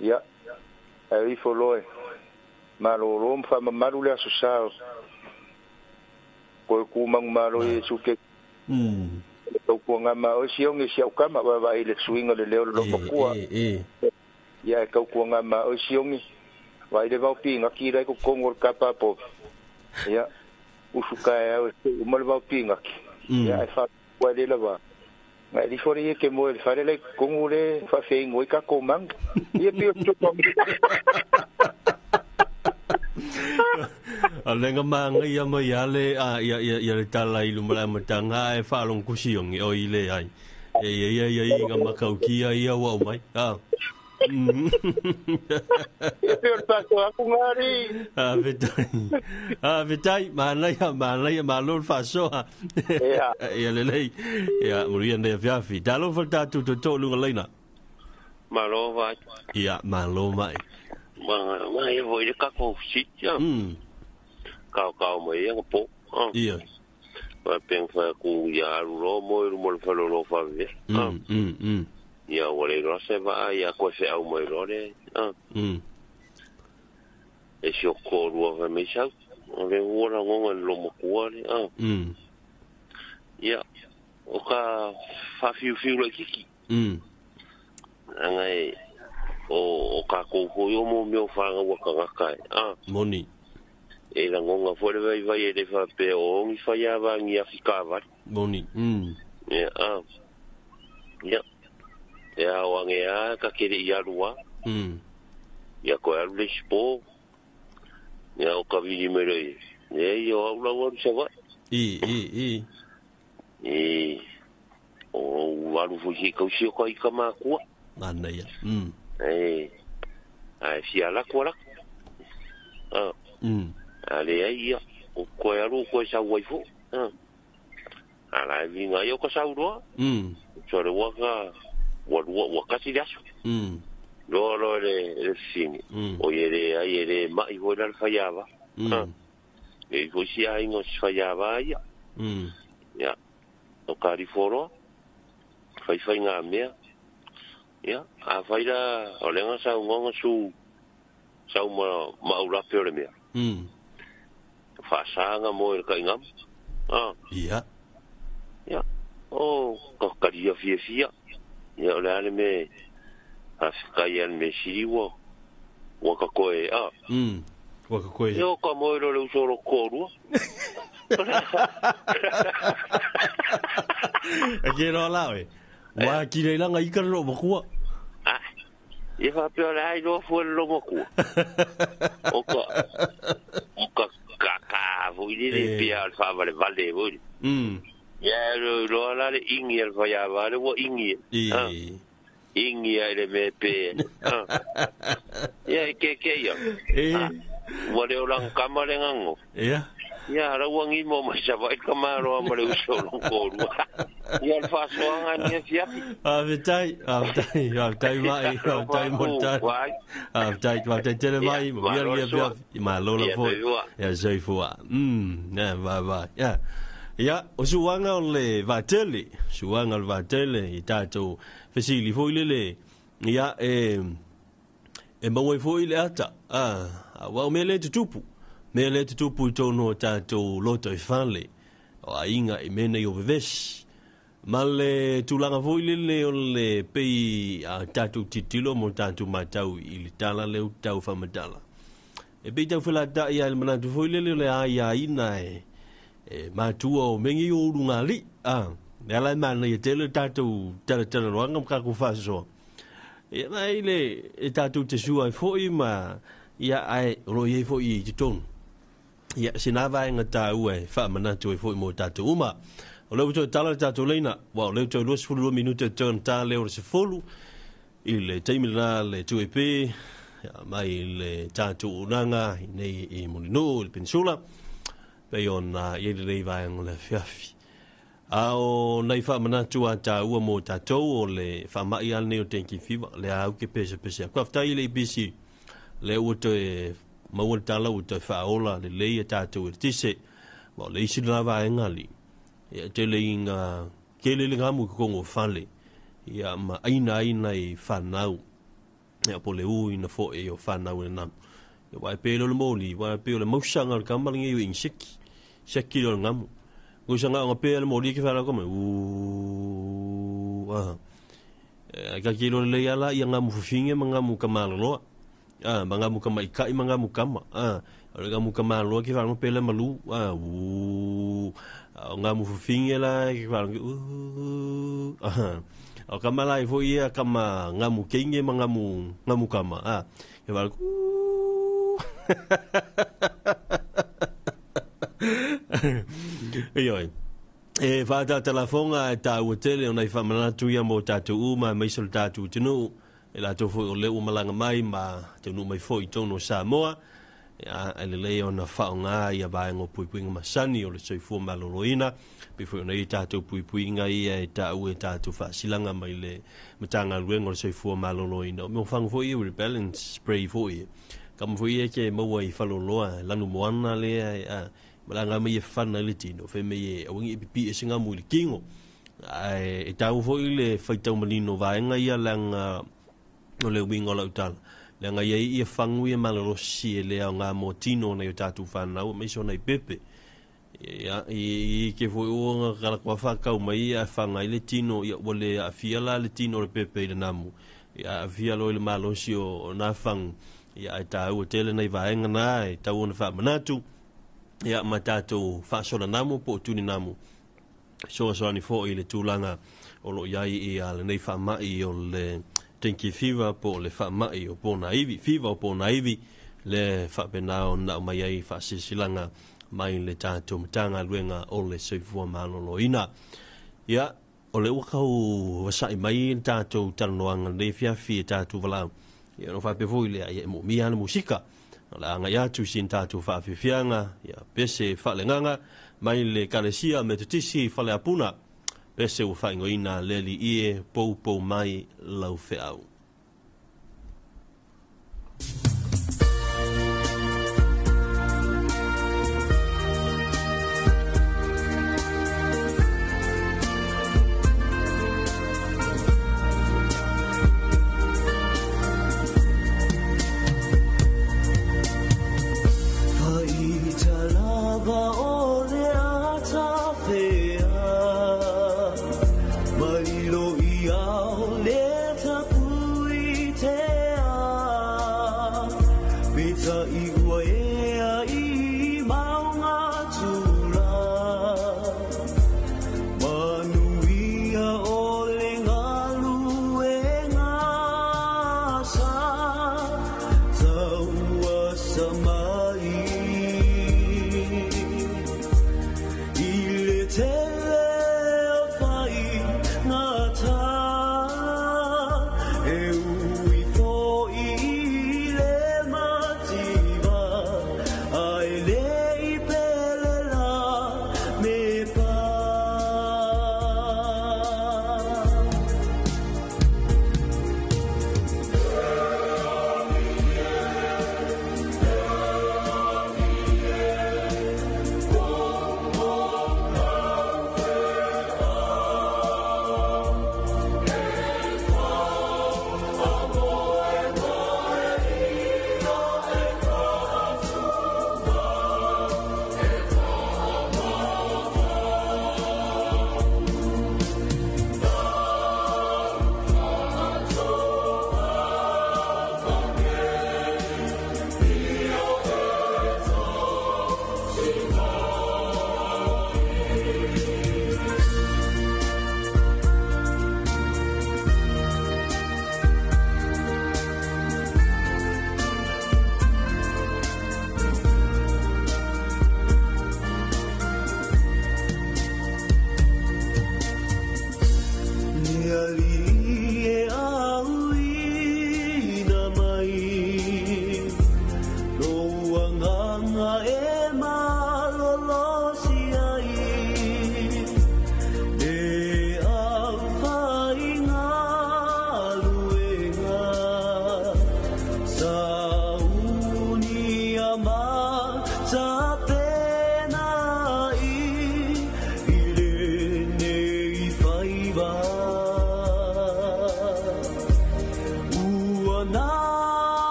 Ia, ae ifo loa e malōlō ma faamamalu le aso sa o toe tu manumalo Iesu Keriso. Le tautuaga ma oe Siogi si a'u tama vaavaai i le suiga o le leo o le loomatua. Ia e tautuaga ma oe Siogi vaai le vao pinaki la i totonu o le kapa a povi. Ia, usu taeao e seu uma le vao pinaki. Ia ae faatua e le lava. Na e lifo le ia ke moe i le fale la i totonu le faafeinu ai tatou manu. Ia pei o se fesoasoani. O le manaia mai ia le a ia ia ia le tala i luma le amataga ae faalogo ku Siogi o i leai. E ia ia ia i nga makaukia ia ua aumai. A. Ia pei o le faasoa atu lena alii. Faafetai. Faafetai, manaia, manaia, malo le faasoa. Ia. Ia lelei. Ia, manuia lenei afiafi. Talofa le tatou tootoo i luga laina. Malo vai. Ia, malo mai. Ma ma ia foi le tatou fesili a. Kaokao mai ia po. Ia. Fa peng fa ku ia alu loa mo i luma o le fale o lo faavevea. Ia ua le iloa se vaa ia koe feau mai loa le. E si o toalua fai mai sau. O le ua lagona i le loomatua le. Ia, o ka faafiufiu laitiiti. Leaga e o tatou foi o mo mea o fanau a tagata e. Moni. E lagona foi le vaivai e le faapea o ni faiava ni afi taavale. Moni. Ia, ia. E ao ane a ka te le'i alu a. Ia koe alu le isi po. Ia o ka vili mai loa i e ia o au la ua alu Savaii. I, i, i. I, o ou alu foi se i tausi o ka ika makua. Manaia. E, ae fia alatu alatu. A leai ia, o koe alu o koe sau ai foi. A la e viga ai o ka sau loa. So le ua ka, ua lua, ua kasi le aso. Loa loa le, le fesili. O i e le ai e le ma'i foi la le faiava. E i foi si aiga o si faiava ia. Ia, o ka rifo loa. Faifai ngā mea. Ia, a fai la, o le nga saunoaga su, sau ma, ma aulape o le mea. Faasaga mo e le kaigama. Ia. Ia, o ka kalia fiafia. Ia, o le a le mea, faafetai a le mea sili ua, ua ka koe, a. Ua ka koe. Ia, o ka moe loa le uso o lo toalua. E ke loa la oe. Ua ki rei langa ika le loomatua. Ah, ia faapea o le a iloa fua le loomatua. O ka, o ka foi le pe al fa vale vale foi. Ia lo la le ingi al fa ya vale wo ingi. Ingi ai le me pe. Ia ke ke ia. Ua leo lang kama le ngango. Ia. Ia ra ua ngimo mai sa vai kama roa ma le uso long kolua. Ia le faasoaga ni afiafi. Faafetai, faafetai, faafetai mai, faafetai mo le tali. Faafetai, faafetai tele mai, manuia lenei afiafi. Malo la foi. Ia soifua. Ia, vai vai. Ia. Ia, o suaga o le vaatele, suaga o le vaatele i tatou fesili foi lele. Ia, e maua ai foi le ata. Aua o mea lea e tutupu. Mea lea e tutupu i totonu o tatou loto i fale. O aiga i mea nei o vevesi. Ma le tulaga foi lele o le pei a tatou tilotilo mo tatou matau i le tala lea ua tau faamatala. E pei tau felatai ai le manatu foi lele o le aiaina e matua o mea nei o ulugalii. Le ala e manaia tele le tatou talatalanoaga ma tatou faasoa. Ia mai le e tatou te sua ai foi ma ia ae o lo o i ai foi i totonu. Ia sina vaega taua e faamanatu ai foi mo tatou uma. O lea ua toe tala le tatou leina, ua o lea ua toe 22 minute e toe ona ta lea o le 10 i le taimi lena le 2AP mai le tatou auaunaga i nei i Mulinuu i le Peninsula pei ona i ai lenei vaega o le afiafi. A o nai faamanatu a taua mo tatou o le faamai lava lenei o le dengue fever, lea au ke pesepese atu. Faafetai i le ABC, lea ua toe maua le tala ua toe faaola lelei a tatou eletise. Ma o le isi lena vaega alii, ia tele ina kele le gamu i totonu o fale, ia ma aina ai nai fanau. Ia po o le u ina foi o fanau i le namu. Ia aua e pei o le moli, aua e pei o le mausaga o le kama lenei o ingiseki. Seki lea o le gamu. Mausaga o pea le moli ke whanau kama, uuuu, aha. Ai ka kilo le lei ala ia ngamu fufinge ma ngamu kamaloloa. Ma ngamu kamaikai ma ngamu kama. O le ngamu kamaloloa ke whanau pele malu. Uuuu. O ngamu fufinge la ke whanau ke, uuuu, aha. O kama la i foi ia kama ngamu keinge ma ngamu, ngamu kama. Ke whanau, uuuu. Ioe. E whātātalafonga e tāua tele o nai whaamanatu ia mō tātou uma aemaise o le tātou atunuu e latou foi o lea ua malaga mai ma taunuu mai foi i totonu o Samoa. Ia, e lelei ona whaonga ia vaega o puipuiga masani o le soifua maloloina pei foi ona i ai tātou puipuiga ia e tāua e tātou faasilaga mai le Matagaluega o le soifua maloloina. O mea fagu foi ia repellent spray foi kama foi ia ke maua i Faloloa lanu moana lea e malaga mai e fana i le tino fai mai e aua ne i pipi e se gamu i le kino. Ae e tāua foi le faitau manino vaega ia leaga o le uiga o lau tala. Leaga ia i ia fagu ia malolosi e le aoga mo tino nei o tātou whanau, aemaise o nai pepe. Ia, i ke foi o ngā kalakoa whakau mai ia whanga i le tino, ia ua le aafia la le tino o le pepe i le namu. Ia aafia loa i le malosi o nā fagu. Ia ai tāua tele nei vaega nā e tau ona whaamanatu. Ia ma tātou whaasola namu po o tuni namu. Soasoani foi i le tulaga o lo o i ai ia lenei faamai o le dengue fever po o le faamai o pona ivi, fever o pona ivi, le faapena ona aumai ai faasilasilaga mai le tatou Matagaluega o le Soifua Maloloina. Ia, o lea ua tau vasa'i mai le tatou talanoaga lenei afiafi e tatou valaau. Ia, ona faapea foi lea, ia e moomia lava le musika. O le a agai atu i sina tatou faafiafiaga, ia, pese faaleagaga mai le Ekalesia Metotisi i Faleapuna, pese ua faaigoaina le alii e poupou mai lau feau. Faita lava o le atafea, mai lo i ao le tapuaiga. Thank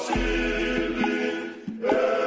Sili, e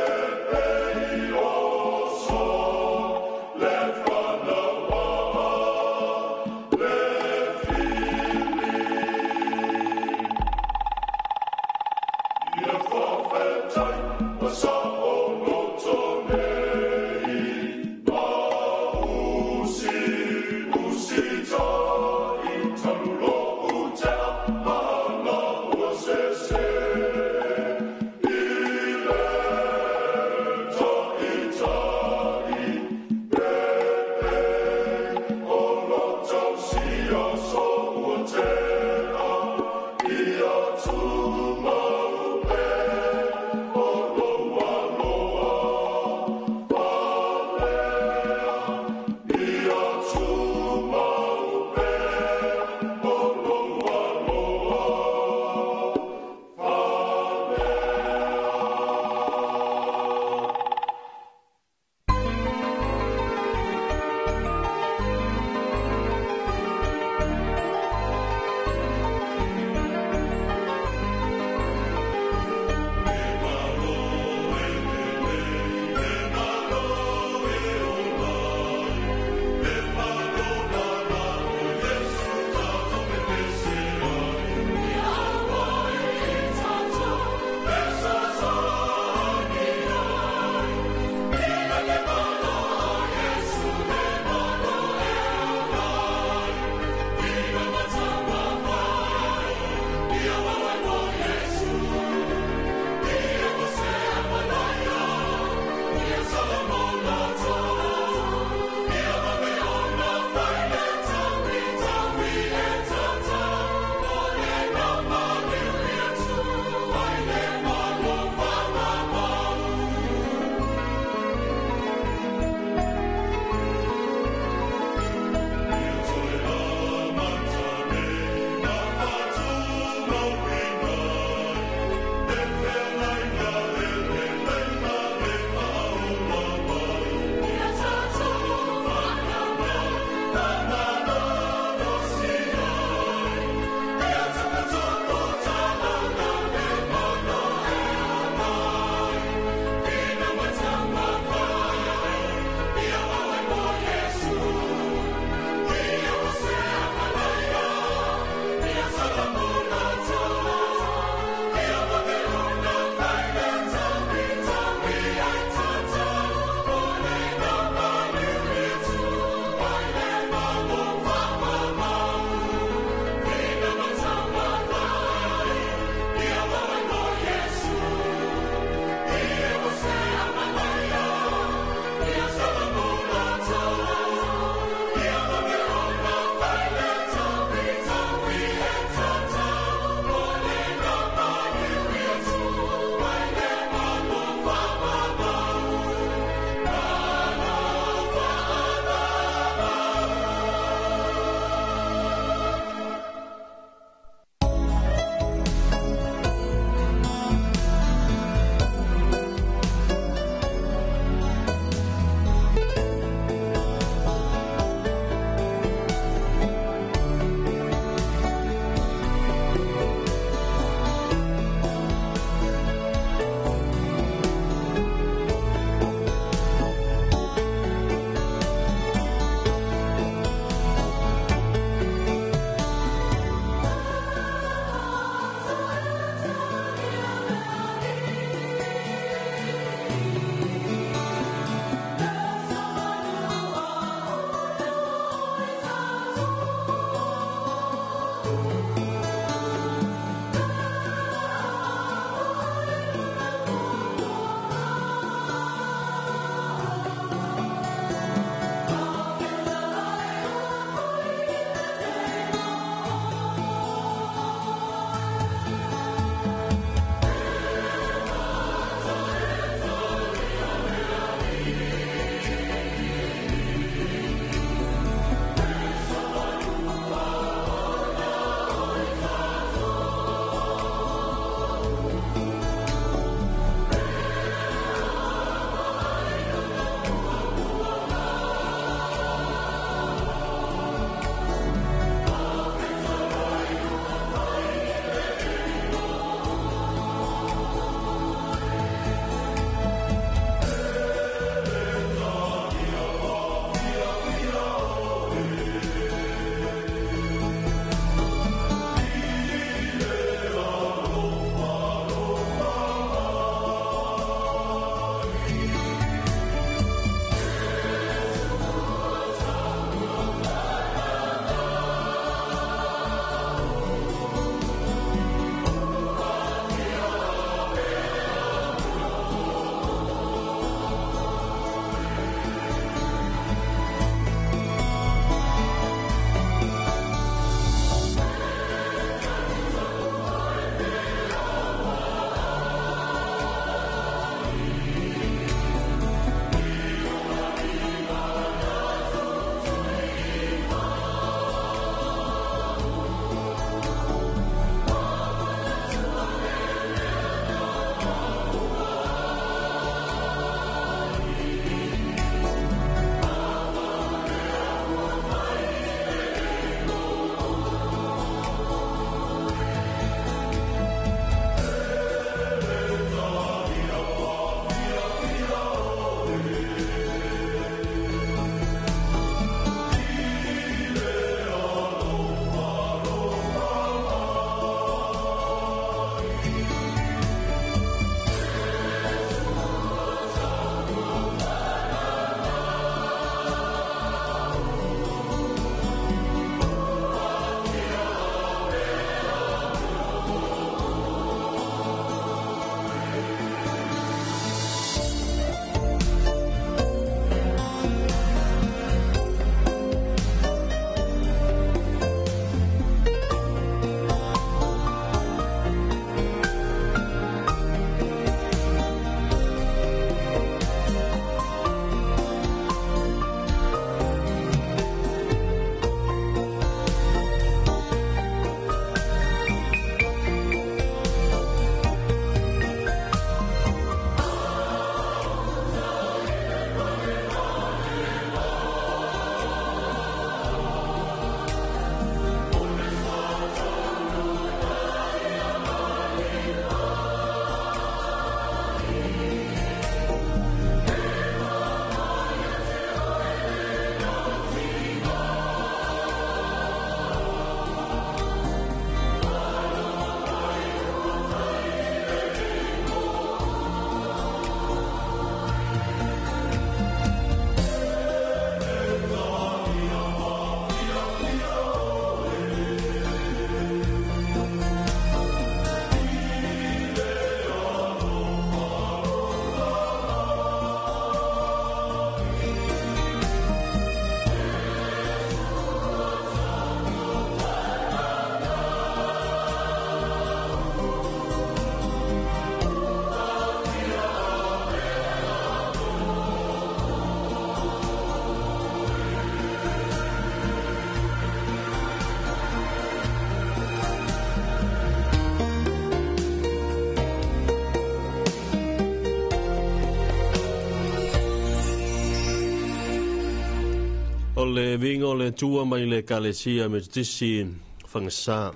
O le viiga o le Atua mai le Ekalesia Metotisi Fagasā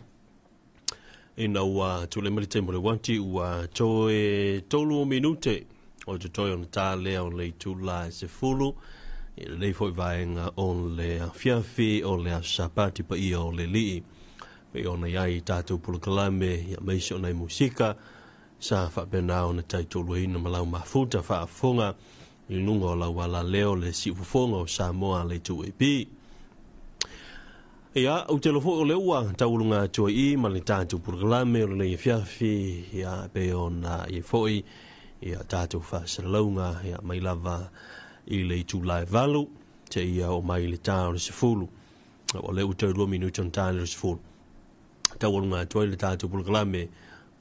ina ua tulai mai le taimi o le uati ua toe 3 minute o totoe ona ta lea o le itula e 10 i lenei foi vaega o le afiafi o le Aso Sapati paia o le Alii pei ona i ai tatou polokalame ia maise o nai musika sa faapena ona taitoluaina ma lau mafuta faafofoga i luga o lau alaleo le siufofoga o Samoa le 2AP. Ia, ou te iloa foi o lea ua taualuga atu ai i ma le tatou polokalame o lenei afiafi, ia, pei ona i ai foi ia tatou faasalalauga, ia, mai lava i le itula e 8 seia oo mai i le ta o le 10. O lea ua toe 2 minute ona ta lea o le 10. Taualuga atu ai le tatou polokalame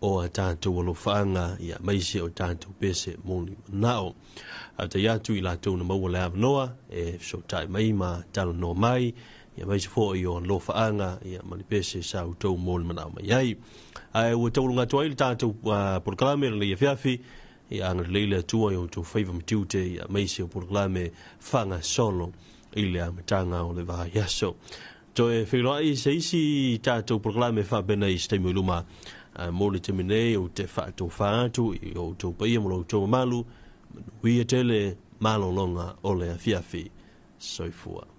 o a tatou alofaaga, ia, aemaise o tatou pese moli manao. Faafetai atu i latou na maua le avanoa e fesootai mai ma talanoa mai, ia aemaise foi o alofaaga, ia, ma le pese sa outou moli manao mai ai. Ae ua taualuga atu ai le tatou polokalame lenei afiafi, ia agalelei le Atua i outou faiva ma tiute, ia aemaise o polokalame faagasolo i le amataga o le vaiaso. Toe feiloai se isi tatou polokalame faapenei i se taimi o i luma. Ae mo le taimi nei ou te faatofa atu i outou paia ma lo outou mamalu, manuia tele malologa o le afiafi. Soifua.